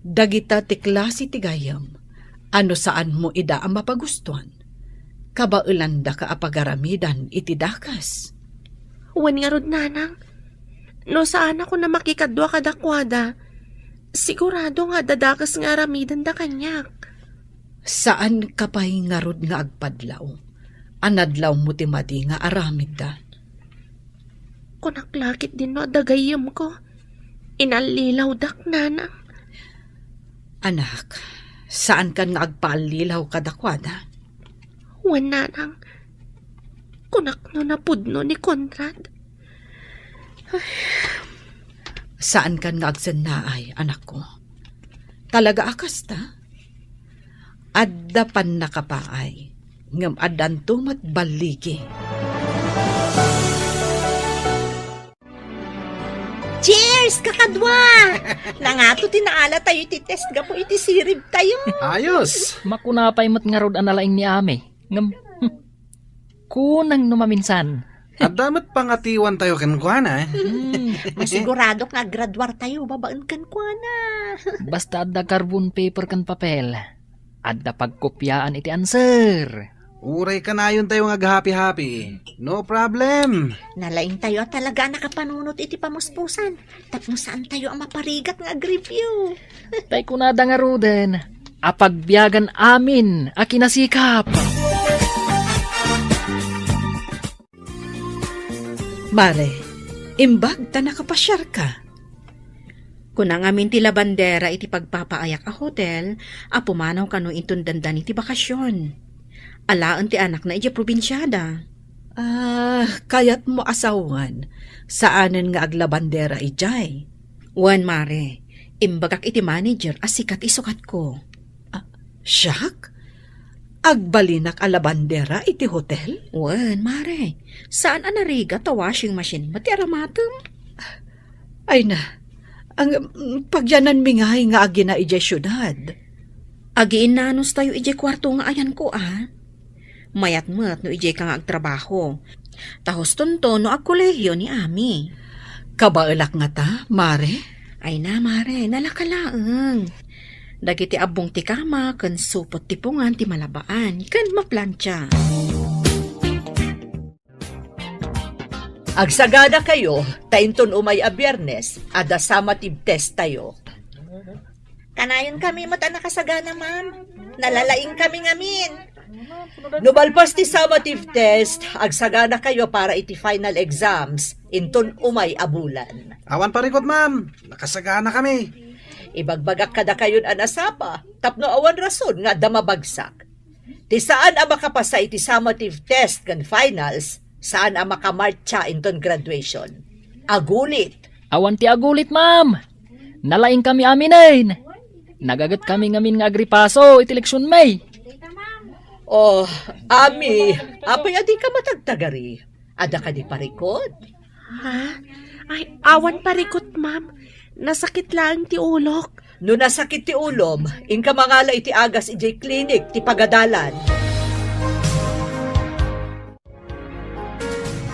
Dagita ti klase ti gayyem a no saanmo ida a mapagustuan, kabaelandaka a pagaramidan iti dakes. Wen ngarud, nanang, no saanakon a makikadua kadakuada, sigurado nga adda dakes nga aramidenda kaniak. Saanka pay ngarud nga agpadlaw a nadlawmo ti madi nga aramidda. Kunak la ketdin no adda gayyemko, inallilawdak, nanang. Anak, Saankan nga agpaallilaw kadakuada? Wen, nanang, kunak no napudno ni Conrad. Ay. Saankan nga agsennaay, anakko. Talaga a kasta? Adda pannakapaay, ngem addanto met balligi. Cheers, kakadua! Nangato ti naala tayo iti test gapu iti sirib tayo. Ayos! Makuna pay met ngarud a nalaing ni Ami. Ngem, hmm, kunang no maminsan. Adda met pangatiwan tayo kenkuana, eh. Hmm. Masiguradok nga aggraduar tayo babaen kenkuana. Basta adda carbon paper ken papel, adda pagkopiaan iti answer. Uray kanayon tayo nga aghappy-happy. No problem. Nalaing tayo a talaga a nakapanunot iti pamuspusan. Tapno saan tayo a maparigat nga agreview. Tay kunada ngaruden, a pagbiagan amin a kinasikap. Mare, imbag ta nakapasiar ka. Kuna ngamin ti labandera iti pagpapaayak a hotel a pumanaw kano inton dandani ti bakasion. Alaen ti anakna idiay probinsiada. Ah, kayatmo a sawen, saanen nga aglabandera idiay? Wen, mare, imbagak iti manager a sika ti sukatko. Ah, siak? Agbalinak a labandera iti hotel? Wen, mare, saan a narigat ta washing machine met ti aramatem? Ay na, ang, mm, pagyananmi ngay nga agina idiay siudad. Agiinnanos tayo idiay kuarto nga ayanko, a. Mayat met no idiay ka nga agtrabaho. Ta hustonto no agkolehiyo ni Ami. Kabaelak ngata, mare? Ay na, mare, nalaka laeng. Dagiti abbong ti kama ken supot ti pungan ti malabaan ken maplantia. Agsagana kayo, ta inton umay a Biyernes, adda summative test tayo. Kanayon kami met a nakasagana, ma'am. Nalalaing kami ngamin. No malpas ti summative test, agsagana kayo para iti final exams, inton umay a bulan. Awan parikut, ma'am. Nakasagana kami. Ibagbagak kadakayon a nasapa, tapno awan rason nga adda mabagsak. Ti saan a makapasa iti summative test ken finals, saan a makamartsa inton graduation. Agulit. Awan ti agulit, ma'am. Nalaing kami aminen. Nagaget kami ngamin nga agripaso iti leksion, may. Oh, Ami, apay a dika matagtagari? Adda kadi parikut? Ha? Ay, awan parikut, ma'am. Nasakit laeng ti ulok. No nasakit ti ulom, inka mangala iti agas idiay klinik ti pagadalan.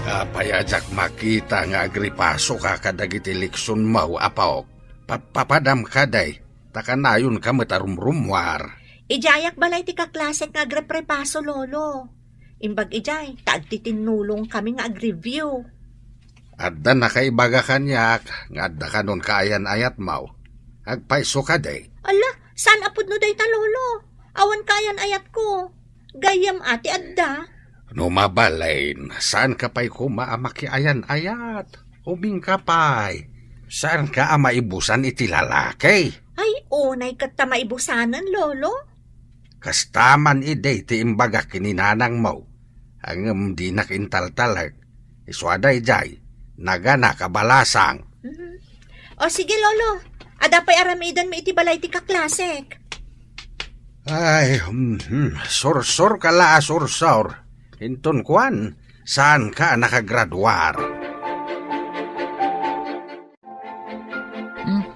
Apay a diak makita nga agripasoka kadagiti leksionmo, apok? Pappapadam kadi, ta kanayonka met a rumrummuar. Idiayak balay ti kaklasek nga agreprepaso, Lolo. Imbag idiay, ta agtitinnulong kami nga agreview. Adda nakaibaga kaniak nga adda kanon kaayan-ayatmo. Agpayso kadi? Ala, saan a pudno dayta, Lolo? Awan kaayan-ayatko. Gayyem a ti adda. No mabalin, saanka pay koma a makiayan-ayat? Ubingka pay. Saanka a maibusan iti lalaki? Ay, unay ket ta maibusanen, Lolo. Kasta man idi ti imbagak ken ni nanangmo, ngem dinak intaltalek. Isu a daydiay, naganak a balasang. Mhm. O sige, Lolo, adda pay aramidenmi iti balay ti kaklasek. Ay, mhm, sursurka la a sursur. Inton kuan, saanka a nakagraduar? Hmm.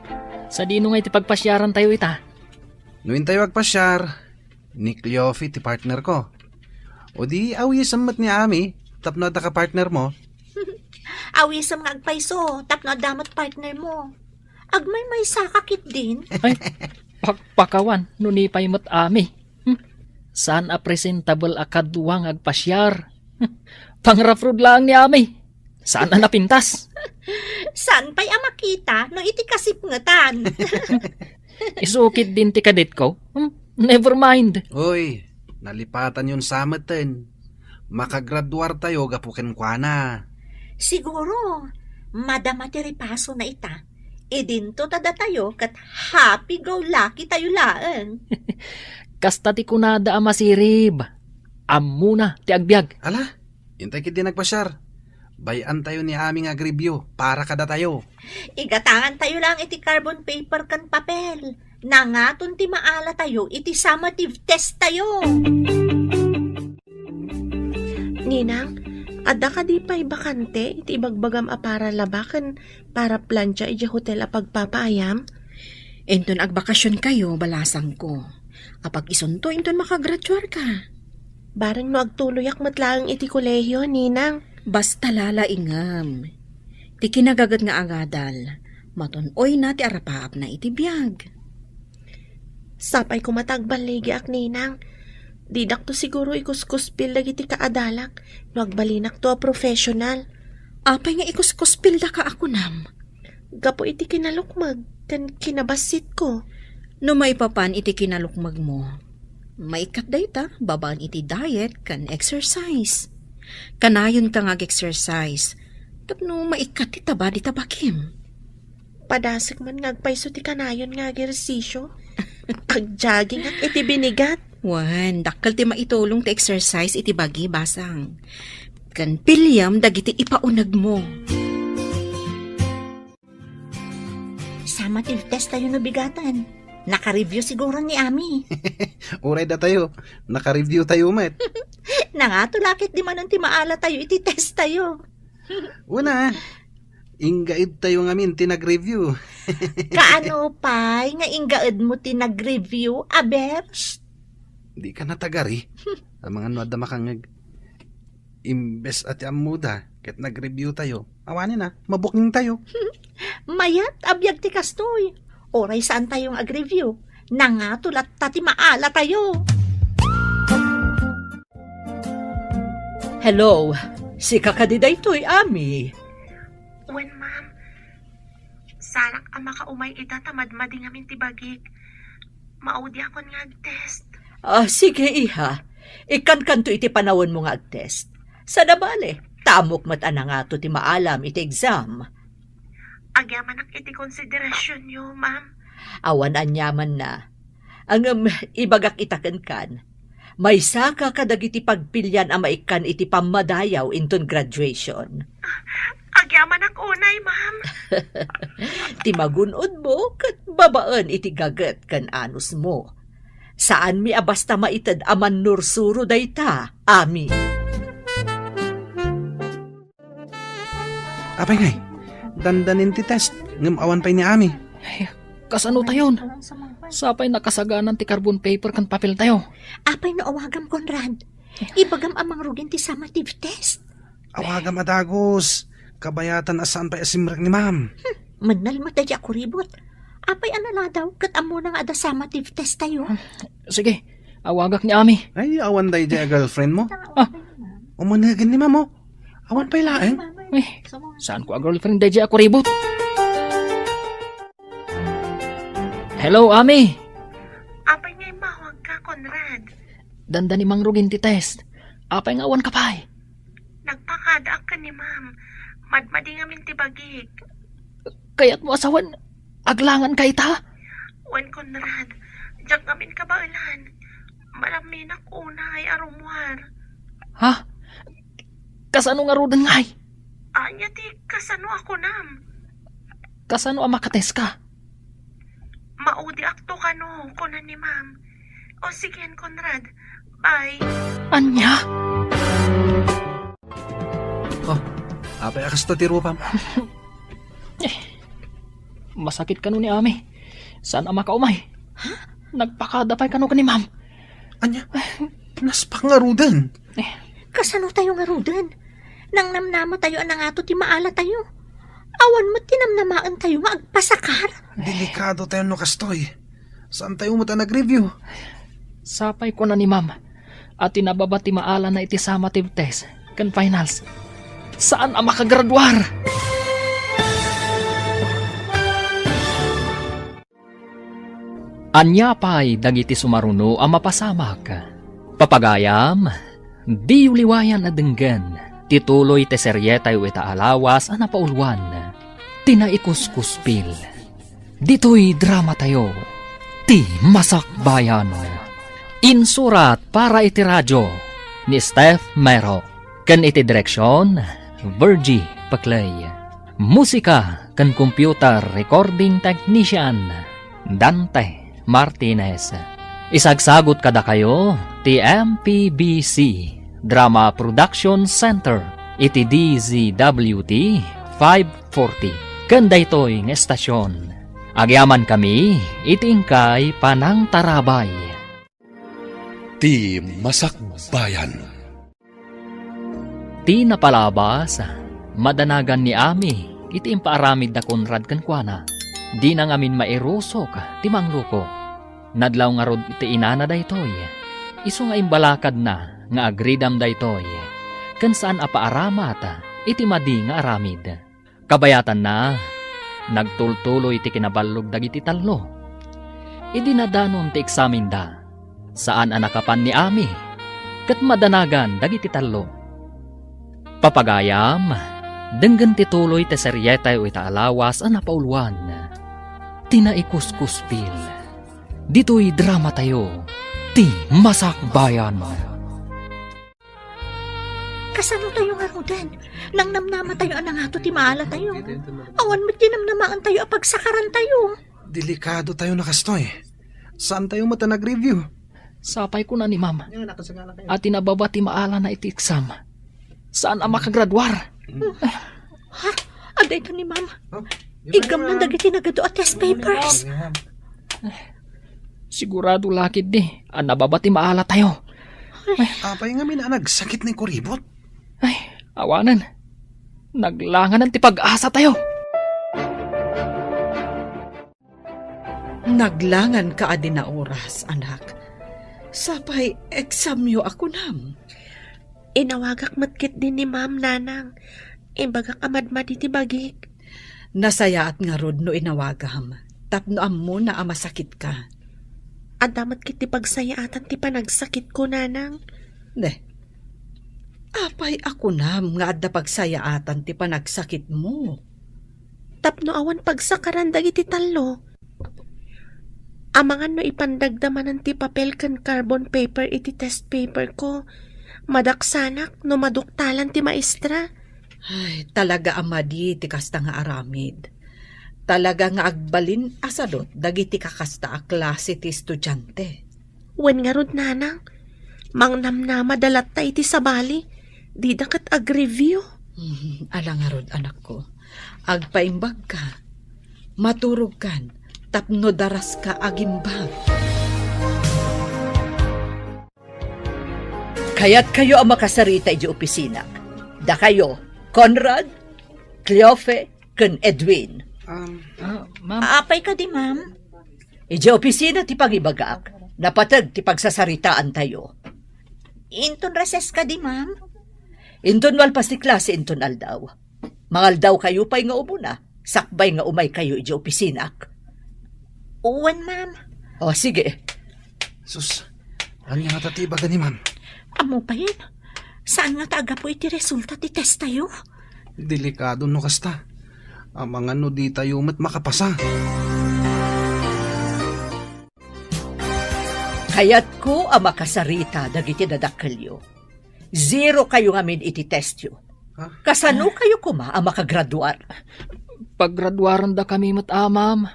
Sadino nga iti pagpasiaran tayo ita? No intayo agpasiar, ni Cleofe ti partner ko. O di, awisem met ni Ami, tapno adda ka partner mo. Awisem nga agpayso, tapno adda met partner mo. Agmaymaysa ka ketdin? Ay, pakpakawan, no ni pay met Ami. Hmm. Saan a presentable a kadua nga agpasiar. Hmm. Pangraprod laeng ni Ami. Saan a napintas. Saan pay a makita no iti kasipngetan? Isukit din ti kadetko. Hmm? Never mind. Uy, nalipatan yon sa meten. Makagraduar tayo gapu kenkuana. Siguro, madama ti ripaso na ita. Idinto ta datayo ket happy-go-lucky tayo laeng. Kasta ti kunada a masirib. Ammona ti agbiag. Ala, intay ketdi nagpasiar. Bay-antayo ni Ami nga agreview para kadatayo. Igatangantayo laeng iti carbon paper ken papel. Nangaton ti maalatayo iti summative test tayo. Ninang, adda kadi pay bakante iti ibagbagam a para laba ken para plancha idiay hotel a pagpapaayam? Inton agbakasionkayo, balasangko. Apag isunto inton makagraduarka. Bareng no agtuloyak met laeng iti kolehiyo, Ninang. Basta lalaingem. Ti kinagaget nga agadal, matun-oyna ti arapaapna iti biag. Sapay koma ta agballigiak, Ninang. Didakto siguro ikuskuspil dagiti kaadalak no agbalinakto a professional. Apay nga ikuskuspildaka a kunam? Gapu iti kinalukmeg ken kinabassitko. No maipapan iti kinalukmegmo, maikkat dayta babaen iti diet ken exercise. Kanayonka nga ag-exercise tapno maikkat ti tabad ita bakim. Padasek man nga agpayso ti kanayon nga agersisyo. Agjoggingak iti binigat. Wen, dakkel ti maitulong ti exercise iti bagi, basang. Ken piliem dagiti ipaunegmo. Summative test tayo no bigaten. Naka-review siguro ni Ami. Uray datayo, naka-review tayo met. Nangato la ketdi manen ti maalatayo iti test tayo. Una, inggaedtayo ngamin ti nag-review. Kaano pay nga inggaedmo ti nag-review, aber? Shh! Dika natagari. Amangan no adda makangngeg. Imbes a ti ammoda, ket nag-review tayo. Awanen a, mabooking tayo. Mayat a biag ti kastoy. Uray saan tayo nga ag-review, nangato latta ti maala tayo. Hello, sika kadi daytoy, Ami? Wen, ma'am. Saanak a makaumay ita ta madmadi ngamin ti bagik. Maudiakon nga ag-test. Ah, sige, iha. Ikkankanto iti panawenmo nga ag-test. Sada bale, ta ammok met a nangato ti maalam iti exam. Agyamanak iti konsiderasyonyo, ma'am. Awan aniamanna. Ngem ibagak ita kenkan, maysaka kadagiti pagpilian a maikkan iti pammadayaw inton graduation. Agyamanak unay, ma'am. Ti magun-odmo ket babaen iti gaget ken anusmo. Saanmi a basta maited a mannursuro dayta, Ami. Apay ngay, dandanin ti test, ngem awan pay ni Ami. Ay, kasano tayon? Sapay nakasaganan ti carbon paper ken papel tayo. Apay no awagam, Conrad? Ibagam a mangrugin ti summative test. Awagam a dagus. Kabayatan a saan pay a simrek ni ma'am. Hmm, mannalmata di a kuribot. Apay a naladaw ket ammona nga adda summative test tayo? Sige, awagak ni Ami. Ay, awan daydi a girlfriend mo? Ah. Umanegen ni ma'am, oh. Awan pay laeng. Eh, saan ko a girlfriend daydi a kuribot? Hello, Ami. Apay nga immawag ka, Conrad? Dandani mangrugin ti test. Apay nga awan ka pay? Nagpakadaak ken ni ma'am. Madmadi ngamin ti bagik. Kayatmo a sawen, aglangan ka ita? Wen, Conrad, diak ngamin kabaelan. Malamminak unay a rummuar. Ha? Kasano ngaruden ngay? Ania ti kasano a kunam? Kasano a makatest ka? Maudiakto kano, kuna ni ma'am. O sigen, Conrad. Bye. Ania? Oh, apay a kasta ti rupam? Eh, masakit kano ni Ami. Saan a makaumay? Ha? Nagpakada pay kano ken ni ma'am. Ania? Naspak ngaruden. Eh. Kasano tayo ngaruden? Nangnamnama tayo a nangato ti maala tayo. Awan met ti namnamaen tayo nga agpasakar. Delikado tayo no kastoy. Saan tayo met a nag-review? Sapay kuna ni ma'am, a ti nababa ti maalana iti summative test ken finals, saan a makagraduar. Ania pay dagiti sumaruno a mapasamak? Papagayam, diyo liwayan a denggen ti tuloy ti serietayo ita a lawas a napauluan, ti Naikuskuspil. Ditoy dramatayo, Ti Masakbayan. Insurat para iti radyo ni Steph Mero, ken iti direksion, Virgie Paclay. Musika ken computer recording technician, Dante Martinez. Isagsagut kadakayo ti M P B C Drama Production Center iti D Z W T five forty. Ken daytoy nga estasion, agyamankami iti inkay panangtarabay. Ti Masakbayan. Ti napalabas, madanagan ni Ami iti impaaramid da Conrad kenkuana. Dina ngamin mairusok ti mangluko. Nadlaw ngarud ti inana daytoy. Isu nga imbalakadna nga agridam daytoy, ken saan a paaramat iti madi nga aramid. Kabayatanna, nagtultuloy ti kinaballog dagiti tallo. Idi nadanon ti eksamenda, saan a nakapan ni Ami, ket madanagan dagiti tallo. Papagayam, denggen ti tuloy ti serietayo ita a lawas a napauluan, Ti Naikuskuspil. Ditoy dramatayo, Ti Masakbayan. Kasano tayo ngaruden? Nangnamnama tayo a nangato ti maala tayo. Awan met ti namnamaen tayo a pagsakaran tayo. Delikado tayo na kastoy. Saan tayo met a nag-review? Sapay kuna ni Ma'am. Yan, nakasagana kayo. A ti nababa ti maalana iti exam, saan a makagraduar. Hmm. Ha? Adda ito ni Ma'am. Oh, di ba, Igam na Ma'am? Dagiti nagadu a test papers. Ma'am. Sigurado lakit di a nababa ti maala tayo. Apay ngamin a nagsakit ni Kuribot? Ay, awanen. Naglanganan ti pag-asa tayo. Naglangan ka a di na oras, anak. Sapay examyo a kunam. Inawagak met ketdi ni Ma'am, Nanang. Imbagak a madmadi ti bagik. Nasayaat ngarud no inawagam, tapno ammona a masakit ka. Adda met ketdi pagsayaatan ti panagsakitko, Nanang. Ne, apay a kunam nga adda pagsayaatan ti panagsakitmo? Tapno awan pagsakaran dagiti tallo. Amangan no ipandagda manen ti papel ken carbon paper iti test paper ko. Madaksanak no maduktalan ti maestra. Ay, talaga a madi ti kasta nga aramid. Talaga nga agbalin a sadut dagiti kakasta a klase ti estudiante. Wen ngarud, Nanang, mangnamnama da latta iti sabali, dida ket agreview. Hmm, ala ngarud, anakko. Agpaimbagka. Maturogkan tapno daraska agimbag. Kayatkayo a makasarita idiay opisina. Dakayo, Conrad, Cleofe, ken Edwin. Um, Ah, ma'am. Apay kadi, ma'am? Idiay opisina ti pangibagak, napateg ti pagsasaritaantayo. Inton recess kadi, ma'am? Inton malpas ti klase inton aldaw. Mangaldawkayo pay nga umuna, sakbay nga umaykayo idiay opisinak. Wen, ma'am. O, sige. Sus, ania ngata ti ibaga ni ma'am? Ammo pay, saan ngata a gapu iti resulta ti testayo? Delikado no kasta. Amangan no ditayo met makapasa. Kayatko a makasarita dagiti dadakkelyo. Zero kayo ngamin iti testyo. Ha? Kasano kayo koma a makagraduar? Paggraduarendakami met, a, ma'am.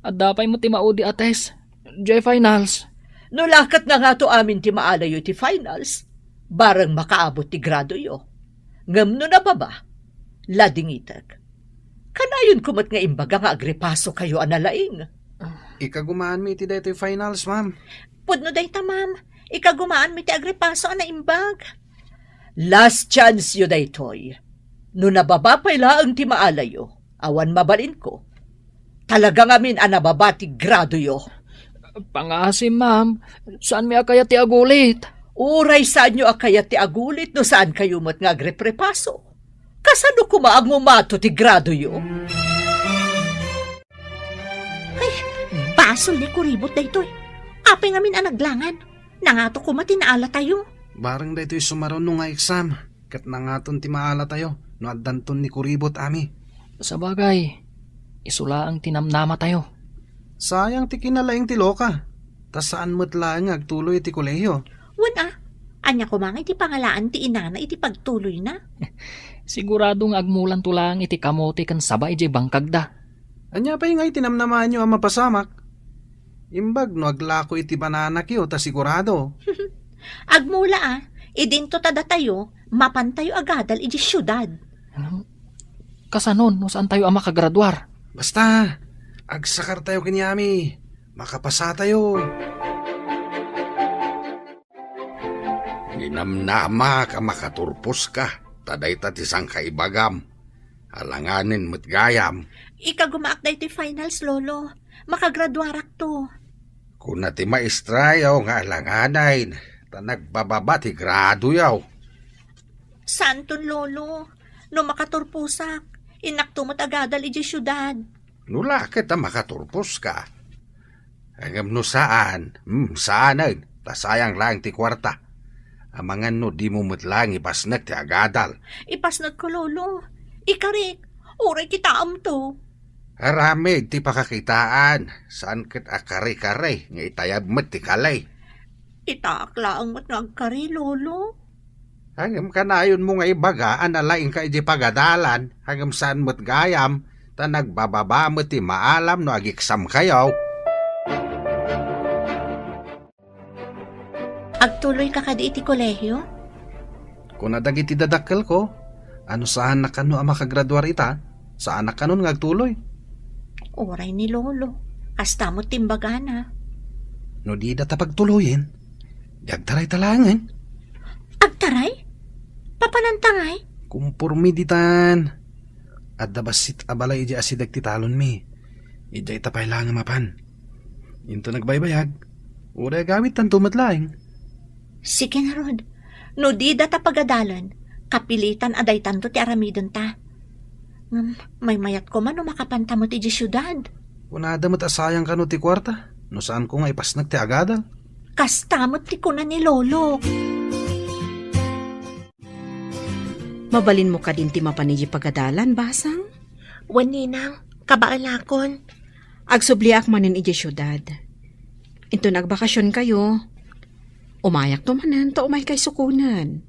Adda pay met ti maudi a test. Diay finals. No la ket nangato amin ti maalayo iti finals, bareng makaabot ti gradoyo. Ngem no nababa, ladingitek. Kanayonko met nga imbaga nga agripasokayo a nalaing. Ikagumaanmi iti daytoy finals, ma'am. Pudno dayta, ma'am. Ikagumaanmi ti agripaso a naimbag. Last chance yo daytoy. No nababa pay laeng ti maalayo, awan mabalinko. Talaga ngamin a nababa ti gradoyo. Pangasim, ma'am. Saanmi a kayat ti agulit. Uray saanyo a kayat ti agulit no saan kayo met nga agreprepaso. Kasano koma a ngumato ti gradoyo? Ay, basol ni Kuribot daytoy. Apay ngamin a naglangan? Nangato koma ti naalatayo. Bareng daytoy sumaruno nga exam, ket nangaton ti maalatayo no addanton ni Kuribot, Ami. Sabagay, isu laeng ti namnamatayo. Sayang ti kinalaing ti loka. Ta saan met laeng nga agtuloy iti kolehio. Wen a, ania koma nga iti pangalaan ti inana iti pagtuloyna? Sigurado nga agmulanto laeng iti kamote ken saba idiay bangkagda. Ania pay nga iti namnamaenyo a mapasamak? Imbag no aglako iti bananakyo ta sigurado. Agmula a, idinto ta datayo, mapantayo agadal idiay siudad. Kasanon no saantayo a makagraduar? Basta, agsakartayo ken Yami. Makapasatayo. Ninamnamak a makaturposka, ta dayta ti sangkaibagam. Alanganen met gayam. Ikagumaak daytoy finals, Lolo. Makagraduarakto. Kuna ti maestrayo nga alanganen, ta nagbababa ti gradoyo. Saanton, Lolo. No makaturposak, innakto met agadal idiay siudad. No la ket a makaturposka. Ngem no saan, hmm, saanen, ta sayang laeng ti kuarta. Amangan no dimo met laeng ipasnek ti agadal. Ipasnekko, Lolo. Ikarik, uray kitaemto. Aramid ti pakakitaan, saan ket a kare-kare nga itayab met ti kali. Itaak laeng met nga agkari, Lolo. Ngem kanayonmo nga ibaga a nalaingka idiay pagadalan, ngem saan met gayam, ta nagbababa met ti maalam no ageksamkayo. Agtuloyka kadi iti kolehio? Kuna dagiti dadakkelko, a no saanak kano a makagraduar ita, saanak kanon nga agtuloy. Uray ni Lolo, kasta met ti imbagana. No dida ta pagtuloyen, di agtarayta laengen. Agtaray? Papananta ngay? Kumpormi ditan. Adda bassit a balay idiay asideg ti talonmi. Idiayta pay laeng a mapan. Inton agbaybayag, uray agawidtanto met laeng. Sige ngarud, no dida ta pagadalen, kapilitan a daytanto ti aramidenta. Ngem, maymayat koma no makapanta met idiay siudad. Kunada met a sayang kano ti kuarta, no saanko nga ipasnek ti agadal. Kasta met ti kuna ni Lolo. Mabalinmo kadin ti mapan idiay pagadalan, Basang? Wen, Ninang, kabaelakon. Agsubliak manen idiay siudad. Inton agbakasionkayo, umayakto manen ta umaykay sukonen.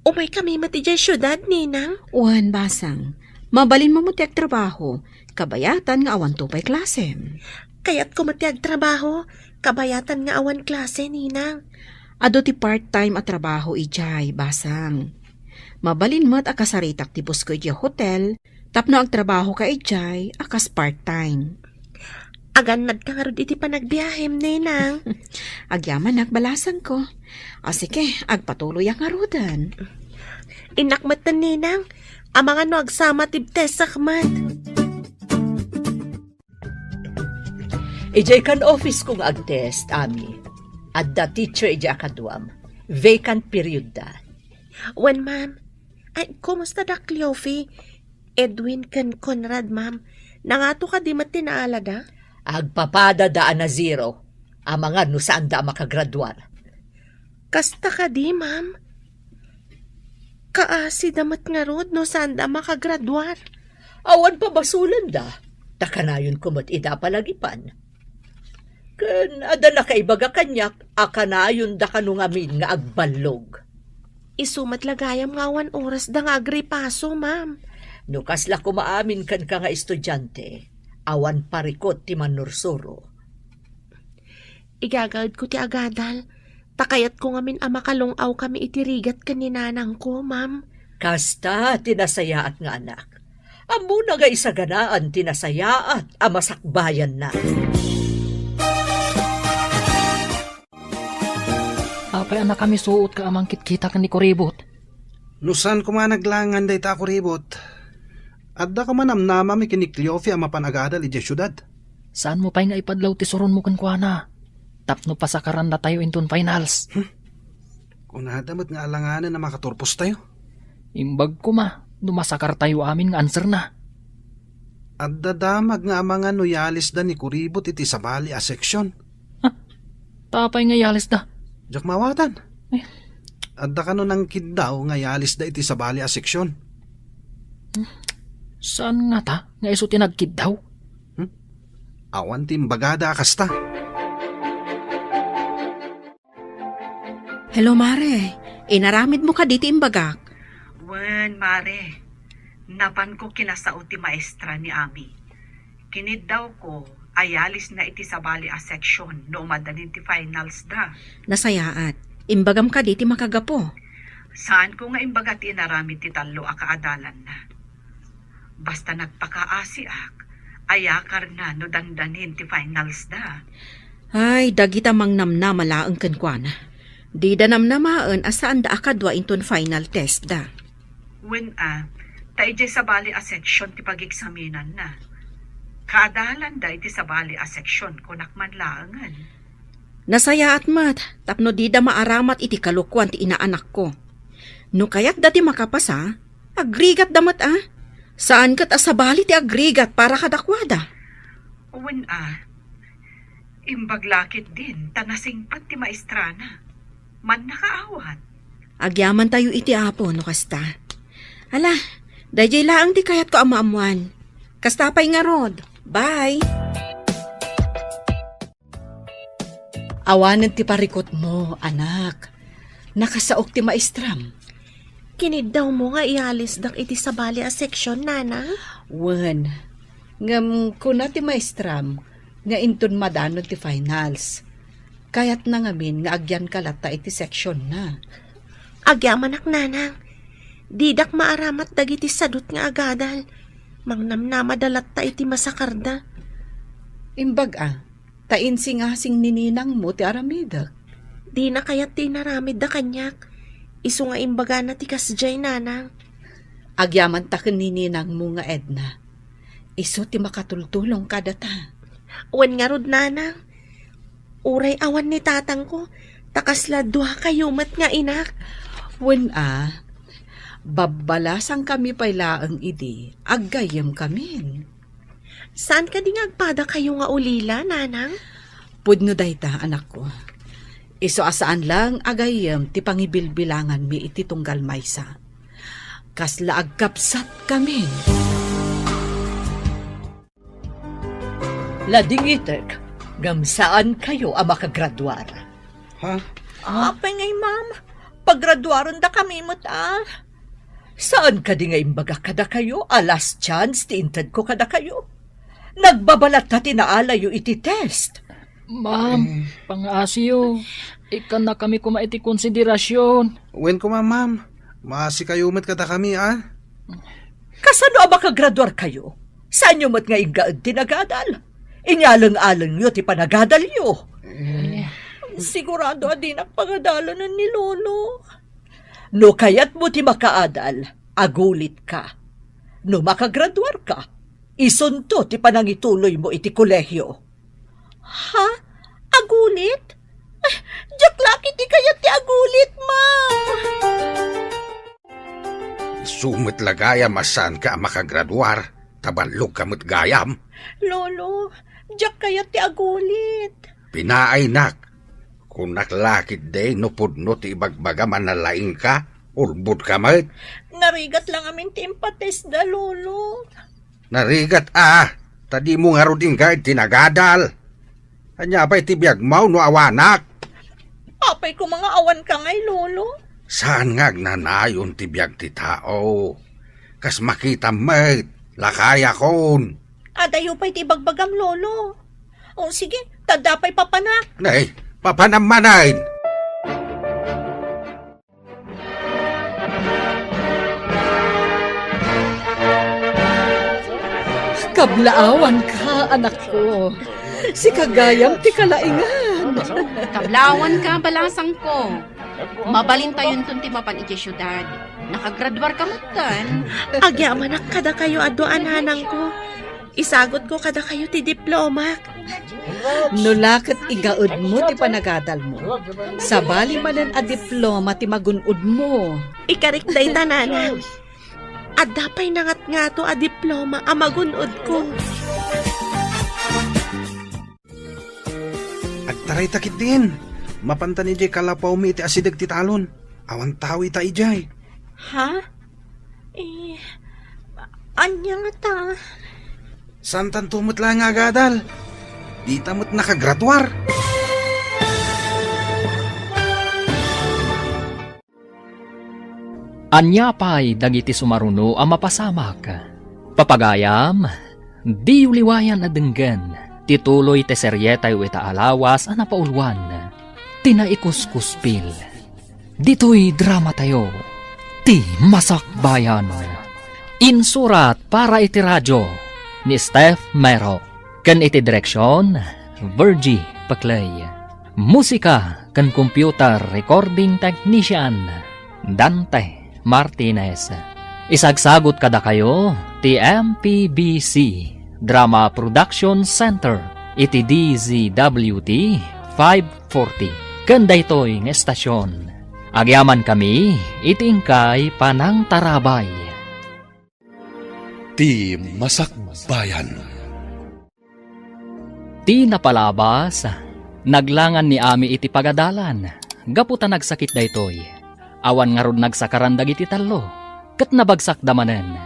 Umaykami met idiay siudad, Ninang? Wen, Basang. Mabalinmo met ti agtrabaho, kabayatan nga awanto pay klasem. Kayatko met ti agtrabaho, kabayatan nga awan klase, Ninang. Adu ti part-time a trabaho idiay, Basang. Mabalin met a kasaritak ti busko idiay hotel, tapno agtrabahoka idiay a kas part-time. Agannadka ngarud iti panagbiahem, Ninang. Agyamanak, balasangko. A, sige, agpatuloyak ngaruden. Innak metten, Ninang. Amangan no agsama ti test sakmet. Idiay kan office ko nga agtest, Ami. Adda teacher idiay a kaduam. Vacant period da. Wen, ma'am. Ay, kumusta da Cleofe? Edwin ken Conrad, ma'am. Nangato kadi met ti naalada? Agpapada da a na zero. Amangan no saan da a makagraduar. Kasta kadi, ma'am? Kaasi da met ngarud no saan da makagraduar. Awan pabasolanda, ta kanayon ko met ida palagipan. Ken adda nakaibaga kaniak a kanayon da kano ngamin nga agballog. Isu met la gayam nga awan oras da nga agripaso, ma'am. No kasla koma amin kenka nga estudiante, awan parikut ti mannursuro. Igagaedko ti agadal, ta kayatko ngamin a makalung-awkami iti rigat ken ni nanangko, ma'am. Kasta ti nasayaat nga anak. Ammona nga isaganaan ti nasayaat a masakbayanna. Apay a nakamisuotka a mangkitkita ken ni Kuribot? No saan koma naglangan dayta a Kuribot, adda koma namnamami ken ni Cleofe a mapan agadal idiay siudad. Saanmo pay nga ipadlaw ti suronmo kenkuana tapno pasakarannatayo inton finals? Hmm? Kunada met nga alanganen a makaturpostayo. Imbag koma no masakartayo amin nga answerna. Adda damag nga amangan no yalisda ni Kuribot iti sabali a seksyon. Ha? Apay nga yalisda? Diak maawatan. Ay. Adda kano nangkiddaw nga yalisda iti sabali a seksyon. Saan ngata nga isu ti nagkiddaw? Hmm? Awan ti imbagada a kasta. Hello, Mare. Inaramidmo kadi ti imbagak? Wen, Mare. Napanko kinasao ti maestra ni Ami. Kiniddawko, ayalisna iti sabali a section no umadanin ti finals da. Nasayaat. Imbagam kadi ti makagapu? Saanko nga imbaga ti inaramid ti tallo a kaadalanna. Basta nagpakaasiak, ayakarna no dandanin ti finals da. Ay, dagita mangnamnama laeng kenkuana. Dida namnamaen a saanda a kadua inton final test da. Wen a, ta idiay sabali a section ti pageksaminanna. Kaadalanda iti sabali a section, kunak man laengen. Nasayaat met, tapno dida maaramat iti kalokuan ti inaanakko. No kayatda ti makapasa, agrigatda met a. Saan ket a sabali ti agrigat para kadakuada. Wen a, imbag la ketdin ta nasingpet ti maestrana. Mannakaawat. Agyamantayo iti Apo no kasta. Ala, daydiay laeng ti kayatko a maammuan. Kasta pay ngarud. Bye! Awanen ti parikutmo, anak. Nakasaok ti maestram. Kiniddawmo nga iyalisdak iti sabali a section, Nanang? Wen, ngem kuna ti maestram nga inton madanon ti finals, kayatna ngamin nga agyanka latta iti sectionna. Agyamanak, Nanang. Didak maaramat dagiti sadut nga agadal. Mangnamnamada latta iti masakarda. Imbag a, ta insingasing ni ninangmo ti aramidek. Dina kayat ti inaramidda kaniak. Isu nga imbagana ti kasdiay, Nanang. Agyamanta ken ni ninangmo nga Edna. Isu ti makatultulong kadata. Wen ngarud, Nanang. Uray awan ni tatangko, ta kasla duakayo met nga inak. Wen a, babbalasangkami pay laeng idi, aggayyemkamin. Saan kadi nga agpadakayo nga ulila, Nanang? Pudno dayta, anakko. Isu a saan laeng a gayyem ti pangibilbilanganmi iti tunggal maysa. Kasla agkabsatkamin. Ladingitek, ngem saankayo a makagraduar. Ha? Apay ngay, ma'am? Pagraduarendakami met a. Saan kadi nga imbagak kadakayo a last chance ti intedko kadakayo? Nagbabalatta ti naalayo iti test. Ma'am, eh, pangaasiyo. Ikkannakami koma iti konsiderasyon. Wen koma, ma'am. Maasikayo met kadakami, a? Kasano a makagraduarkayo? Saanyo met nga inggaed ti nagadal? Inyaleng-alengyo ti panagadalyo. Eh. Sigurado a dinak pangadalanen ni Lolo. No kayatmo ti makaadal, agulitka. No makagraduarka, isunto ti panangituloymo iti kolehio. Ha? Agulit? Ay, diak la ketdi kayat ti agulit, ma'am. Isu met la gayam a saanka a makagraduar, ta ballogka met gayam. Lolo, diak kayat ti agulit. Pinaaynak, kunak la ketdi no pudno ti ibagbagam a nalaingka, ulbodka met. Narigat la ngamin ti impatestda, Lolo. Narigat a, ta dimo ngarud inggaed ti nagadal. Ania pay ti biagmo no awanak? Apay koma nga awanka ngay, Lolo? Saan nga agnanayon ti biag ti tao. Kas makitam met, lakayakon. Adayo pay ti ibagbagam, Lolo. O, sige, ta adda pay papanak. Nay, papanam manen. Kablaawanka, anakko. Sika gayam ti kalaingan. Kablaawanka, balasangko. Mabalintayonton ti mapan idiay siudad. Nakagraduarka metten. Agyamanak kadakayo a dua a nanangko. Isagutko kadakayo ti diplomak. No la ket igaedmo ti panagadalmo, sabali manen a diploma ti magun-odmo. Ikarik dayta, nanang. Adda pay nangatngato a diploma a magun-odko. Agtarayta ketdin. Mapantan idiay kalapawmi iti asideg ti talon. Awan tao ita idiay. Ha? Eh, ania ngata? Saantanto met laeng nga agadal. Dita met nakagraduar. Ania pay dagiti sumaruno a mapasamak? Papagayam, diyo liwayan a denggen ti tuloy ti serietayo ita a lawas a napauluan, ti Naikuskuspil. Ditoy dramatayo, ti Masakbayan. Insurat para iti radio ni Steph Mero, ken iti direksion, Virgie Paclay. Musika ken computer recording technician, Dante Martinez. Isagsagut kadakayo ti M P B C Drama Production Center iti D Z W T five forty. Ken daytoy nga estasyon, agyamankami iti inkay panangtarabay. Ti Masakbayan. Ti napalabas, naglangan ni Ami iti pagadalan gapu ta nagsakit daytoy. Awan ngarud nagsakaran dagiti tallo, ket nabagsakda manen.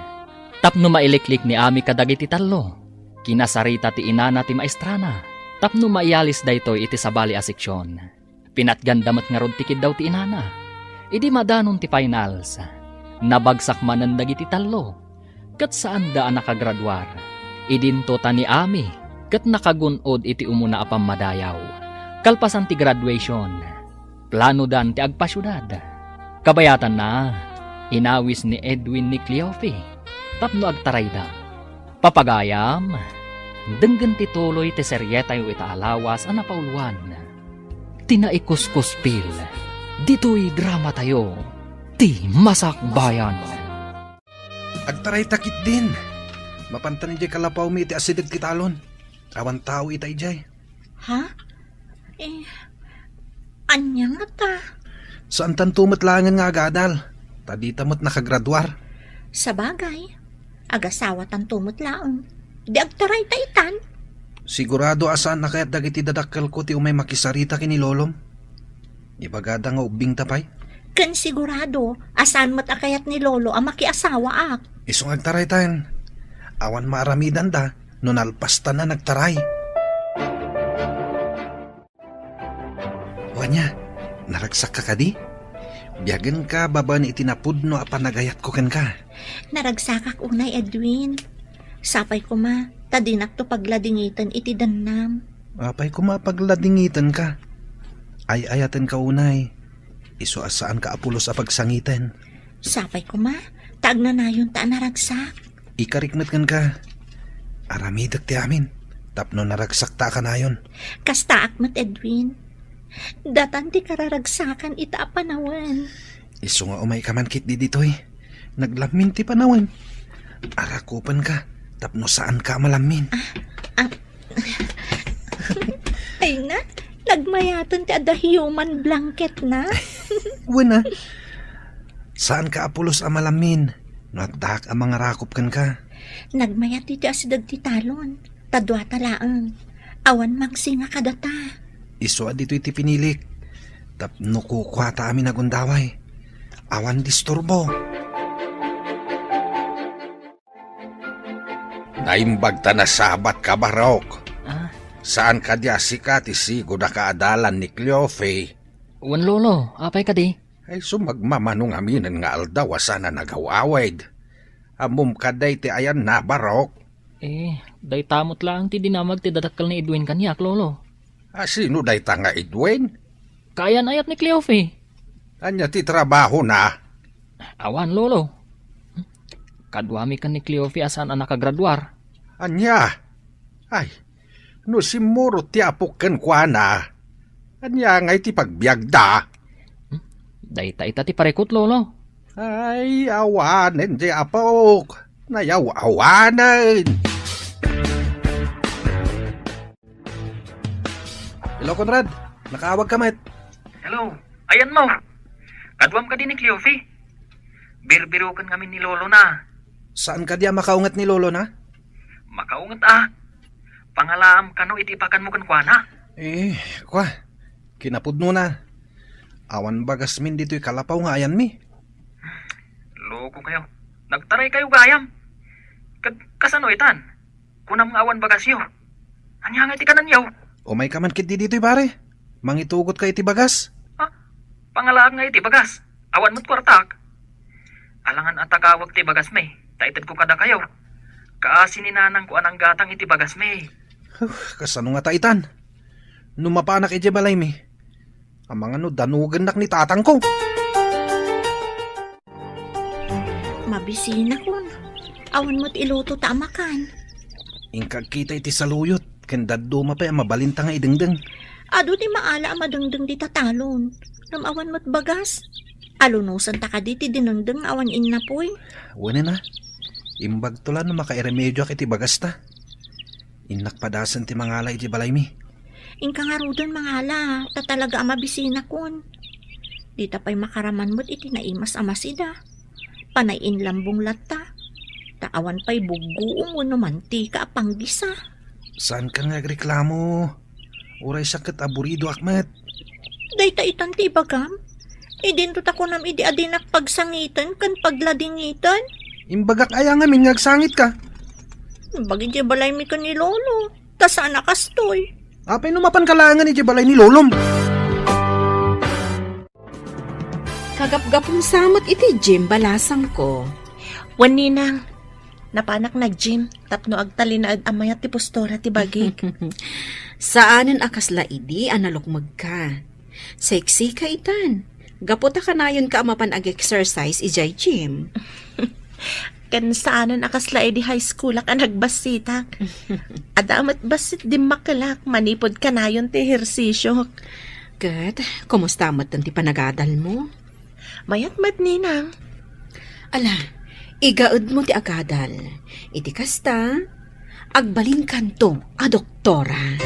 Tapno mailiklik ni Ami kadagiti tallo, kinasarita ti inana ti maestrana tapno maialis daytoy iti sabali a seksion. Pinatganda met ngarud ti kiddaw ti inana. Idi madanon ti finals, nabagsak manen dagiti tallo, ket saanda a nakagraduar. Idinto ta ni Ami ket nakagun-od iti umuna a pammadayaw. Kalpasan ti graduation, planodan ti agpasiudad. Kabayatanna, inawis ni Edwin ni Cleofe tapno agtarayda. Papagayam, denggen ti tuloy ti serietayo ita a lawas a napauluan, ti Naikuskuspil. Ditoy dramatayo, ti Masakbayan. Agtarayta ketdin. Mapantan idiay kalapawmi iti asideg ti talon. Awan tao ita idiay. Ha? Eh, ania ngata? Saantanto met laengen nga agadal, ta dita met nakagraduar. Sabagay, agasawatanto met laeng. Di agtarayta itan? Sigurado a saan a kayat dagiti dadakkelko ti umay makisarita ken ni lolom. Ibagada nga ubbingta pay. Ken sigurado a saan met a kayat ni lolo a makiasawaak. Isu nga agtaraytan. Awan maaramidanda no nalpastan a nagtaray. O ania, naragsakka kadi? Biagenka babaen iti napudno a panagayatko kenka. Naragsakak unay, Edwin. Sapay koma ta dinakto pagladingiten iti dennam. Apay koma a pagladingitenka? Ay-ayatenka unay. Isu a saanka a pulos a pagsangiten. Sapay koma ta agnanayonta a naragsak. Ikarik met kenka. Aramidek ti amin tapno naragsakta a kanayon. Kastaak met, Edwin. Datan ti kararagsakan ita a panawen. Isu nga umayka man ketdi ditoy. Naglammin ti panawen. Arakupenka tapno saanka a malammin. Ah, ah. Ay na, nagmayaten ti adda human blanket na. Wen a. Saanka a pulos a malammin no addaak a mangarakop kenka. Nagmayat iti asideg ti talon, ta duata laeng. Awan mangsinga kadata. Isu a ditoy ti pinilik. Tapno kukuata amin a gundaway. Awan disturbo. Naimbag ta nasabatka, Barok. Ah? Saan kadi a sika ti sigud a kaadalan ni Cleofe? Wen, Lolo. Apay kadi? Ay, sumagmamano ngaminen nga aldaw a saan a nagaw-awid. Ammom kadi ti ayanna, Barok? Eh, dayta met laeng ti dinamag ti dadakkel ni Edwin kaniak, Lolo. A, sino dayta nga Edwin? Kaayan-ayat ni Cleofe. Ania ti trabahona? Awan, Lolo. Kaduami ken ni Cleofe a saan a nakagraduar. Ania? Ay, no simmurot ti apok kenkuana, ania ngay ti pagbiagda? Hmm? Dayta ita ti parikut, Lolo. Ay, awanen ti apok. Nayaw-awanen. Hello, Conrad. Nakaawag ka met. Hello. Ayanmo. Kaduam kadi ni Cleofe. Birbiroken ngamin ni lolo na. Saan kadi a makaunget ni lolo na? Makaunget a. Pangalaam kano iti ipakanmo kenkuana. Eh, kua. Kinapudno na. Awan bagasmin ditoy kalapaw nga ayanmi. Loko kayo. Nagtaray kayo gayam. Ket kasano itan? Kunam nga awan bagasyo. Ania nga iti kananyo? Umayka man ketdi ditoy, pare. Mangitugotka iti bagas. Ha? Pangalaak nga iti bagas. Awan met kuartak. Alangan a takawek ti bagasmi, ta itedko kadakayo. Kaasi ni nanangko a nanggatang iti bagasmi. Huh, kasano ngata itan? No mapanak idiay balaymi, amangan no danugennak ni tatangko. Mabisinakon. Awan met iluto ta amakan. Inka agkita iti saluyot, ken dadduma pay a mabalinta nga idengdeng. Adu ti maala a madengdeng dita talon. Ngem awan met bagas. Alunusanta kadi ti dinengdeng nga awan innapuy? Wen a. Imbagto la no makairemedioak iti bagasta. Innak padasen ti mangala iti balaymi. Inka ngaruden mangala, ta talaga a mabisinakon. Dita pay makaraman met iti naimas a masida. Panay inlambong latta. Ta awan pay buggoom wenno mantika a panggisa. Saanka nga agreklamo. Uray sa ket aburidoak met. Dayta itan ti ibagam? Idinto ta kunam idi a dinak pagsangiten ken pagladingiten? Imbagak aya ngamin nga agsangitka? Bagi diay balaymi ken ni Lolo. Ta saan a kastoy. Apay no mapanka laengen idiay balay ni Lolom? Kagapgapum sa met iti gym balasangko. Wen, Ninang, napanak nag-gym tapno agtalinaed a mayat ti postura ti bagik. Saanen a kasla idi a nalukmegka. Seksika itan. Gapu ta kanayonka a mapan ag-exercise idiay gym. Ken saanen a kasla idi high schoolak a nagbassitak. Adda met bassit dimmakelak manipud kanayon ti ehersisiok. Ket, kumusta met ti panagadalmo? Mayat met, Ninang. Ala, igaedmo ti agadal. Iti kasta, agbalinkanto a doktora.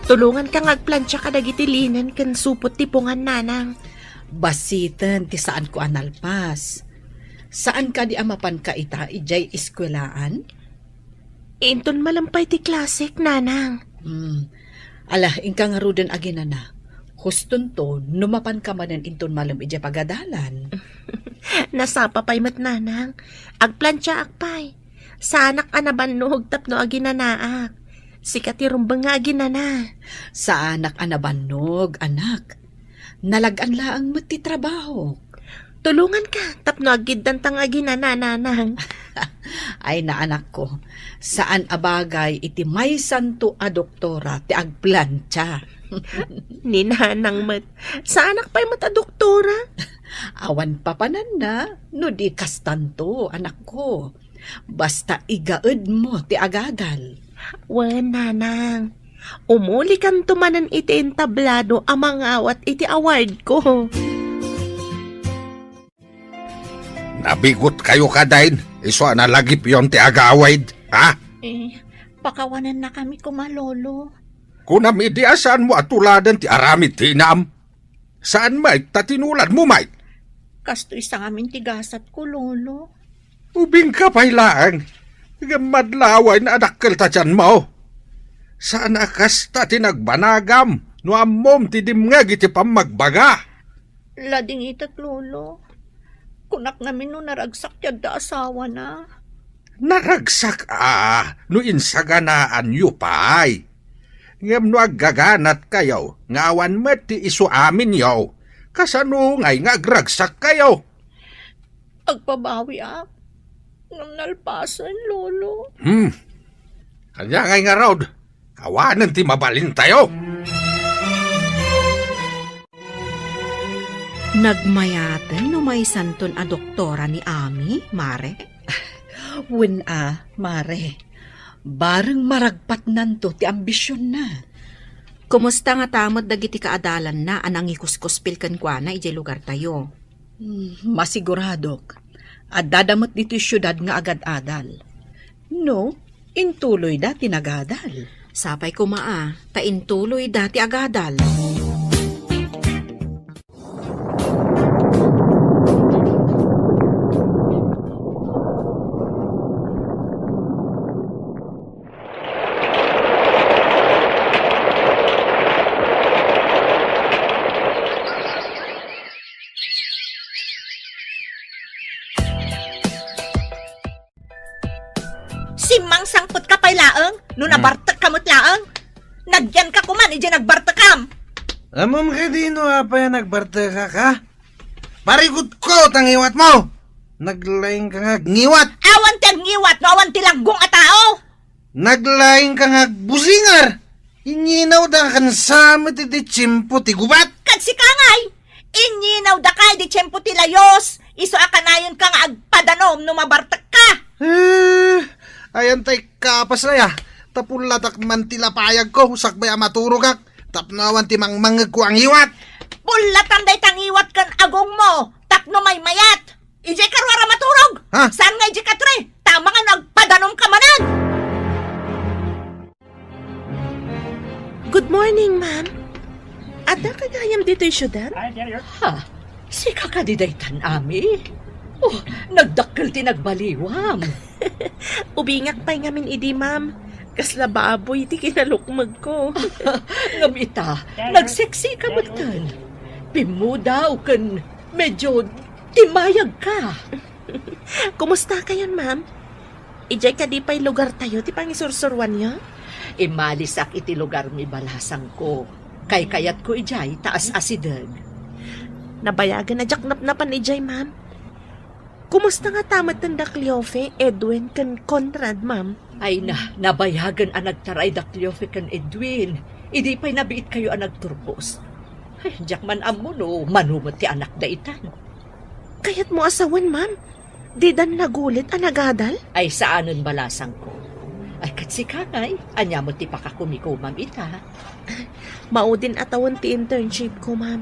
Tulonganka nga agplancha kadagiti linen ken supot ti pungan, Nanang. Basiten ti saanko a nalpas. Saan kadi a mapanka ita idiay eskuelaan? Inton malem pay ti klasek, Nanang. Hmm. Ala, inka ngaruden aginana. Hustonto, no mapanka manen inton malem idiay pagadalan. Nasapa pay met, Nanang. Agplanchaak pay. Saanak a nabannog tapno aginanaak. Sika ti rumbeng nga aginana. Saanak a nabannog, anak. Nalag-an laeng met ti trabahok. Tulonganka tapno aggiddanta nga aginana, Nanang. Ay, naanakko, saan a bagay iti maysanto a doktora ti agplancha. Ni Nanang met, saanak pay met a doktora. Awan papananna no di kastanto, anakko. Basta igaedmo ti agadal. Wen, Nanang. Umulikanto manen iti entablado a mangawat iti awardko. Nabigotkayo kadi, isu a nalagipyon ti agawid, ha? Eh, pakawanannakami koma, Lolo. Kunam idi a saanmo a tuladen ti aramid ti inam. Saan met ta tinuladmo met? Kastoy sa ngamin ti gasatko, Lolo. Ubingka pay laeng. Ngem madlawen a dakkel ta tianmo. Saan a kasta ti nagbanagam no ammom ti dimngeg iti pammagbaga. Ladingitek, Lolo. Kunak ngamin no naragsak ti adda asawana. Naragsak a no insaganaanyo pay. Ngem no aggaganatkayo nga awan met ti isuaminyo, kasano ngay nga agragsakkayo? Agbabawiak. Ngem nalpasen, Lolo. Hmm. Ania ngay ngarud? Awanen ti mabalintayo. Nagmayaten no maysanton a doktora ni Ami, Mare? Wen a, Mare. Bareng maragpatnanto ti ambisionna. Kumusta ngata met dagiti kaadalanna a nangikuskuspil kenkuana idiay lugartayo? Hmm, masiguradok. Addada met ditoy siudad nga agad-adal. No, intuloyda ti nagadal. Sapay koma a, ta intuloyda ti agadal. No Hmm. nabartekka met laeng, nagyanka koman idiay nagbartekam. Ammom kadi no apay a nagbartekak, ha? Parigutko ta ngiwatmo! Naglaingka nga agngiwat! Awan ti agngiwat no awan ti laggong a tao! Naglaingka nga agbusingar! Inyinawda ken sa met iti tiempo ti gubat! Ket sika ngay, inyinawdaka idi tiempo ti layus, isu a kanayonka nga agpadanom no mabartekka! Eh, ayan tay kapas aya, ta pullatak man ti lapayagko, sakbay a maturogak, tapno awan ti mangmangngegko a ngiwat! Pullatan dayta ngiwat ken agongmo, tapno maymayat! Idiay karuara maturog! Ha? Saan nga idiay katri? Tama nga no agpadanomka manen! Good morning, ma'am. Adda ka gayam ditoy siudad? Ha? Sika kadi daytan, Ami? Oh, nagdakkel ti nagbaliwam. Ubingak pay ngamin idi, ma'am. Kasla baboy ti kinalukmegko. Ngem ita, nagseksika metten. Pimmudaw ken medyo timayagka. Kumusta kayon, ma'am? Idiay kadi pay lugartayo ti pangisursuroanyo? Immalisak iti lugarmi, balasangko. Kaykayatko idiay ta as-asideg. Nabayagen a diak napnapan idiay, ma'am. Kumusta ngata metten da Cleofe, Edwin, ken Conrad, ma'am? Ay na, nabayagen a nagtaray da Cleofe ken Edwin. Idi pay nabiitkayo a nagturpos. Ay, diak man ammo no mano met ti anakda itan. Kayatmo a sawen, ma'am? Didan nagulit a nagadal? Ay, saanen, balasangko. Ay, ket sika ngay, ania met ti pakakumikomam ita? Maudin a tawen ti internship ko, ma'am.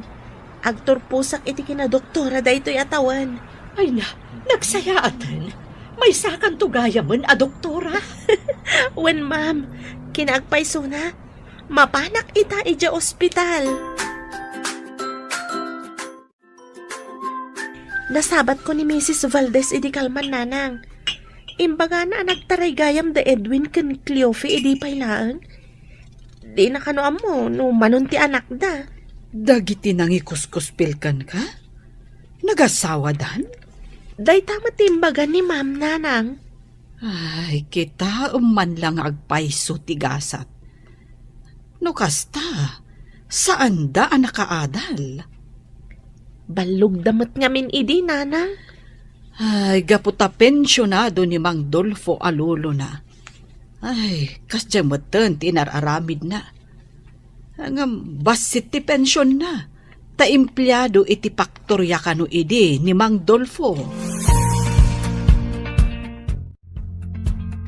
Agturposak iti kinadoktora daytoy a tawen. Ay na, nagsayaaten. Maysakanto gayamen a doktora. Wen, ma'am. Kinaagpaysona, mapanak ita idiay ospital. Nasabatko ni Misis Valdez idi kalman, nanang. Imbagana a nagtaray gayam da Edwin ken Cleofe idi pay laeng. Dina kano ammo no manon ti anakda. Dagiti nangikuskuspil kenka? Nagasawadan? Dayta met ti imbaga ni Ma'am, nanang. Ay, kitaem man la nga agpayso ti gasat. No kasta, saanda a nakaadal. Ballogda met ngamin idi, nanang. Ay, gapu ta pensionado ni Mang Dolfo a lolona. Ay, kasdiay metten ti inar-aramidna. Ngem bassit ti pensionna, ta empleado iti paktoria kano idi ni Mang Dolfo.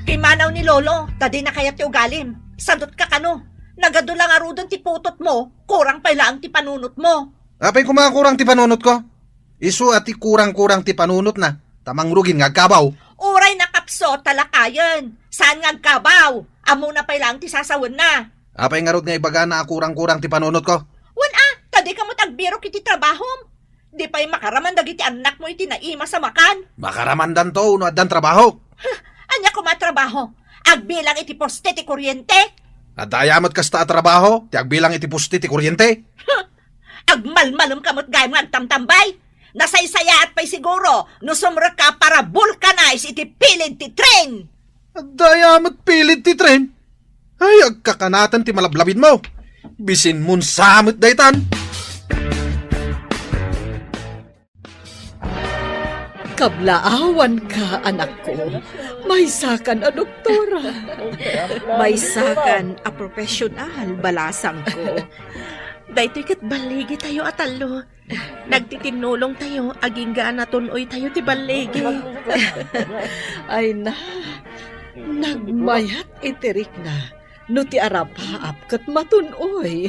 Pimmanaw ni Lolo, ta dina kayat ti ugalim. Sadutka kano. Nagadu la ngaruden ti putotmo, kurang pay laeng ti panunotmo. Apay koma a kurang ti panunotko? Isu a ti kurang-kurang ti panunotna, ta mangrugin nga agkabaw. Uray nakapso, ta lakayen. Saan nga agkabaw? Ammona pay laeng ti sasawenna. Apay ngarud nga ibagana a kurang-kurang ti panunotko? Wen a, ta dika met agbirok iti trabahom. Di pay makaraman dagiti annakmo iti naimas a makan. Makaramandanto no addan trabaho. Huh, ania koma a trabaho? Agbilang iti poste ti kuryente? Adda aya met kasta a trabaho ti agbilang iti poste ti kuryente? Huh, agmalmalemka met gayam nga agtamtambay. Nasaysayaat pay siguro no sumrekka para vulcanize iti pilid ti tren. Adda aya met pilid ti tren? Ay, agkakanaten ti malablabidmo. Bisinmon sa met daytan. Kablaawanka, anakko. Maysakan a doktora. Maysakan a profesional, balasangko. Daytoy ket balligitayo a tallo. Nagtitinnulongtayo, agingga a natun-oytayo ti balligi. Ay na, nagmayat iti rikna no ti arapaap ket matun-oy.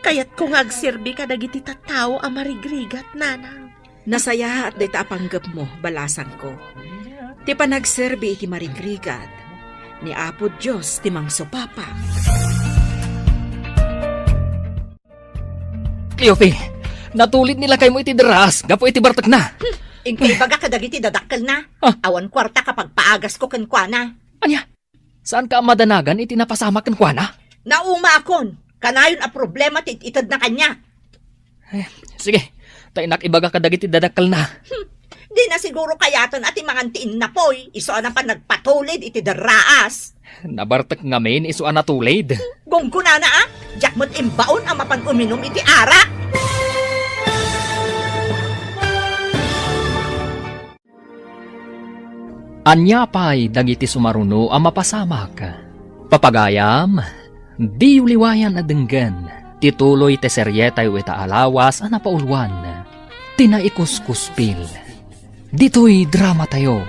Kayatko nga agserbi kadagiti tattao a marigrigat, nanang. Nasayaat dayta a panggepmo, balasangko. Ti panagserbi iti marigrigat, ni Apo Dios ti mangsupapa. Cleofe, natulid ni lakaymo iti daraas gapu iti bartekna. Hmm, inka ibaga kadagiti dadakkelna. Ah. Awan kuarta a pagpaagasko kenkuana. Ania? Saanka a madanagan iti napasamak kenkuana? Naumaakon, kanayon a problema ti it-itedna kaniak. Eh, sige, ta innak ibaga kadagiti dadakkelna. Hmm, di Siguro kayaten a ti mangan ti innapoy, isu a napan nagpatulid iti derraas. Nabartek ngamin isu a natulid. Gunggonana a, diak met imbaon a mapan uminum iti arak. Ania pay dagiti sumaruno a mapasamak? Papagayam, diyo liwayan a denggen ti tuloy ti serietayo ita a lawas a napauluan, ti Naikuskuspil. Ditoy dramatayo,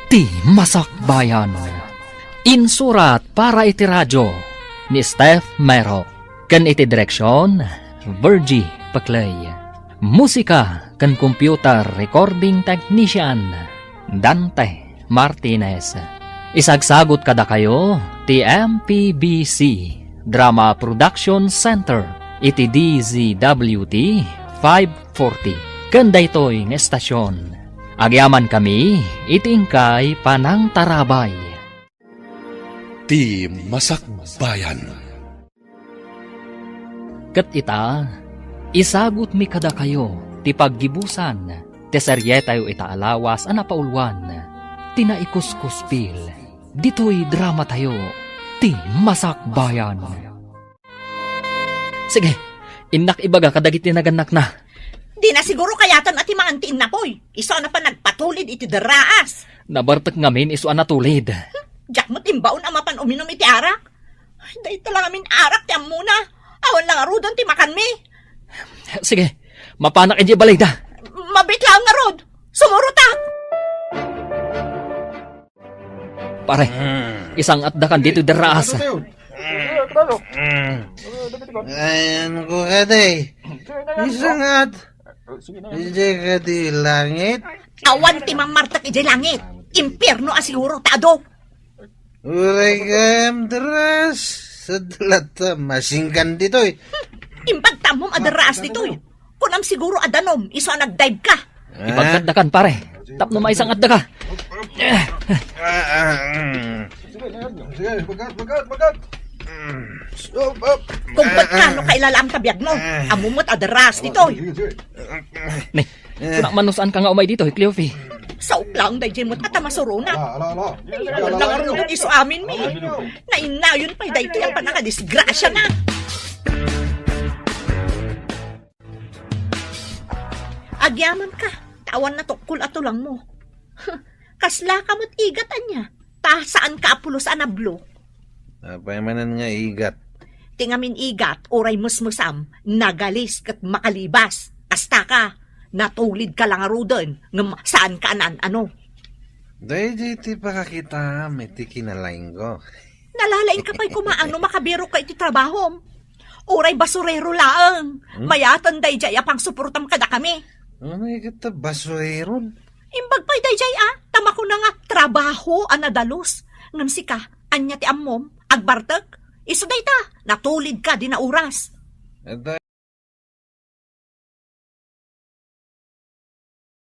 ti Masakbayan. Insurat para iti radio ni Steph Mero, ken iti direksion, Virgie Peclay. Musika ken computer recording technician, Dante Martinez. Isagsagut kadakayo ti M P B C Drama Production Center iti D Z W T five forty. Ken daytoy nga estasion, agyamankami iti inkay panangtarabay. Ti Masakbayan. Ket ita, isagutmi kadakayo ti paggibusan ti serietayo ita a lawas a napauluan, ti Naikuskuspil. Ditoy dramatayo, ti Masakbayan. Sige, innak ibaga kadagiti nagannakna. Dina siguro kayaten a ti mangan ti innapoy. Isu a napan nagpatulid iti derraas. Nabartek ngamin isu a natulid. Diak met imbaon a mapan uminum iti arak. Dayta la ngamin arak ti ammona. Awan la ngaruden ti makanmi. Sige, mapanak idiay balayda. Mabiit laeng ngarud. Sumurotak. Pare, isangatdakan ditoy derraas. Ayanko kadi. Isangat. Idiay kadi langit. Awan ti mammartek idiay langit. Impierno a siguro ta adu. Uray gayam derraas. Sadlat ta masingkan ditoy. Imbag ta ammom a derraas ditoy. Kunam siguro a danom, isu a nagdive ka. Ibagkatdakan, pare. Tapno maisangatdaka. Ah, ah, mm. Sige, bagat, bagat, bagat. Mm. Stop, up. Kung ba't ka, no, kailalam ka biag mo? Ammom met a derraas ditoy. Sige, sige. Ne, kuna man no saan ka nga umay ditoy, Cleofe. Saok lang, daydiay met a ta masurona. Ala, ala, ala. Ay, awan lang ngaruden isu aminmi. Ala, ala. Nainayon pay daytoy a pannakadisgrasiana. Agyamanka, ta awan natukkol a tulangmo. Kasla ka met igat ania, ta saanka a pulos a nablo. Apay manen nga igat? Ti ngamin igat, uray mesmesam, nagalis ket makalibas. Kasta ka, natulid ka la ngaruden, ngem saanka a naan-ano. Daydiay ti pakakitaam iti kinalaingko. Nalalaing ka pay koma a no makabirok ka iti trabahom. Uray basurero laeng. Hmm? Mayaten daydiay a pangsuportam kadakami. Ano nga ket ta basureron? Imbag pay daydiay a, ta makuna nga trabaho a nadalus. Ngem sika, ania ti ammom? Agbartek? Isu dayta, natulid ka dina oras. Ata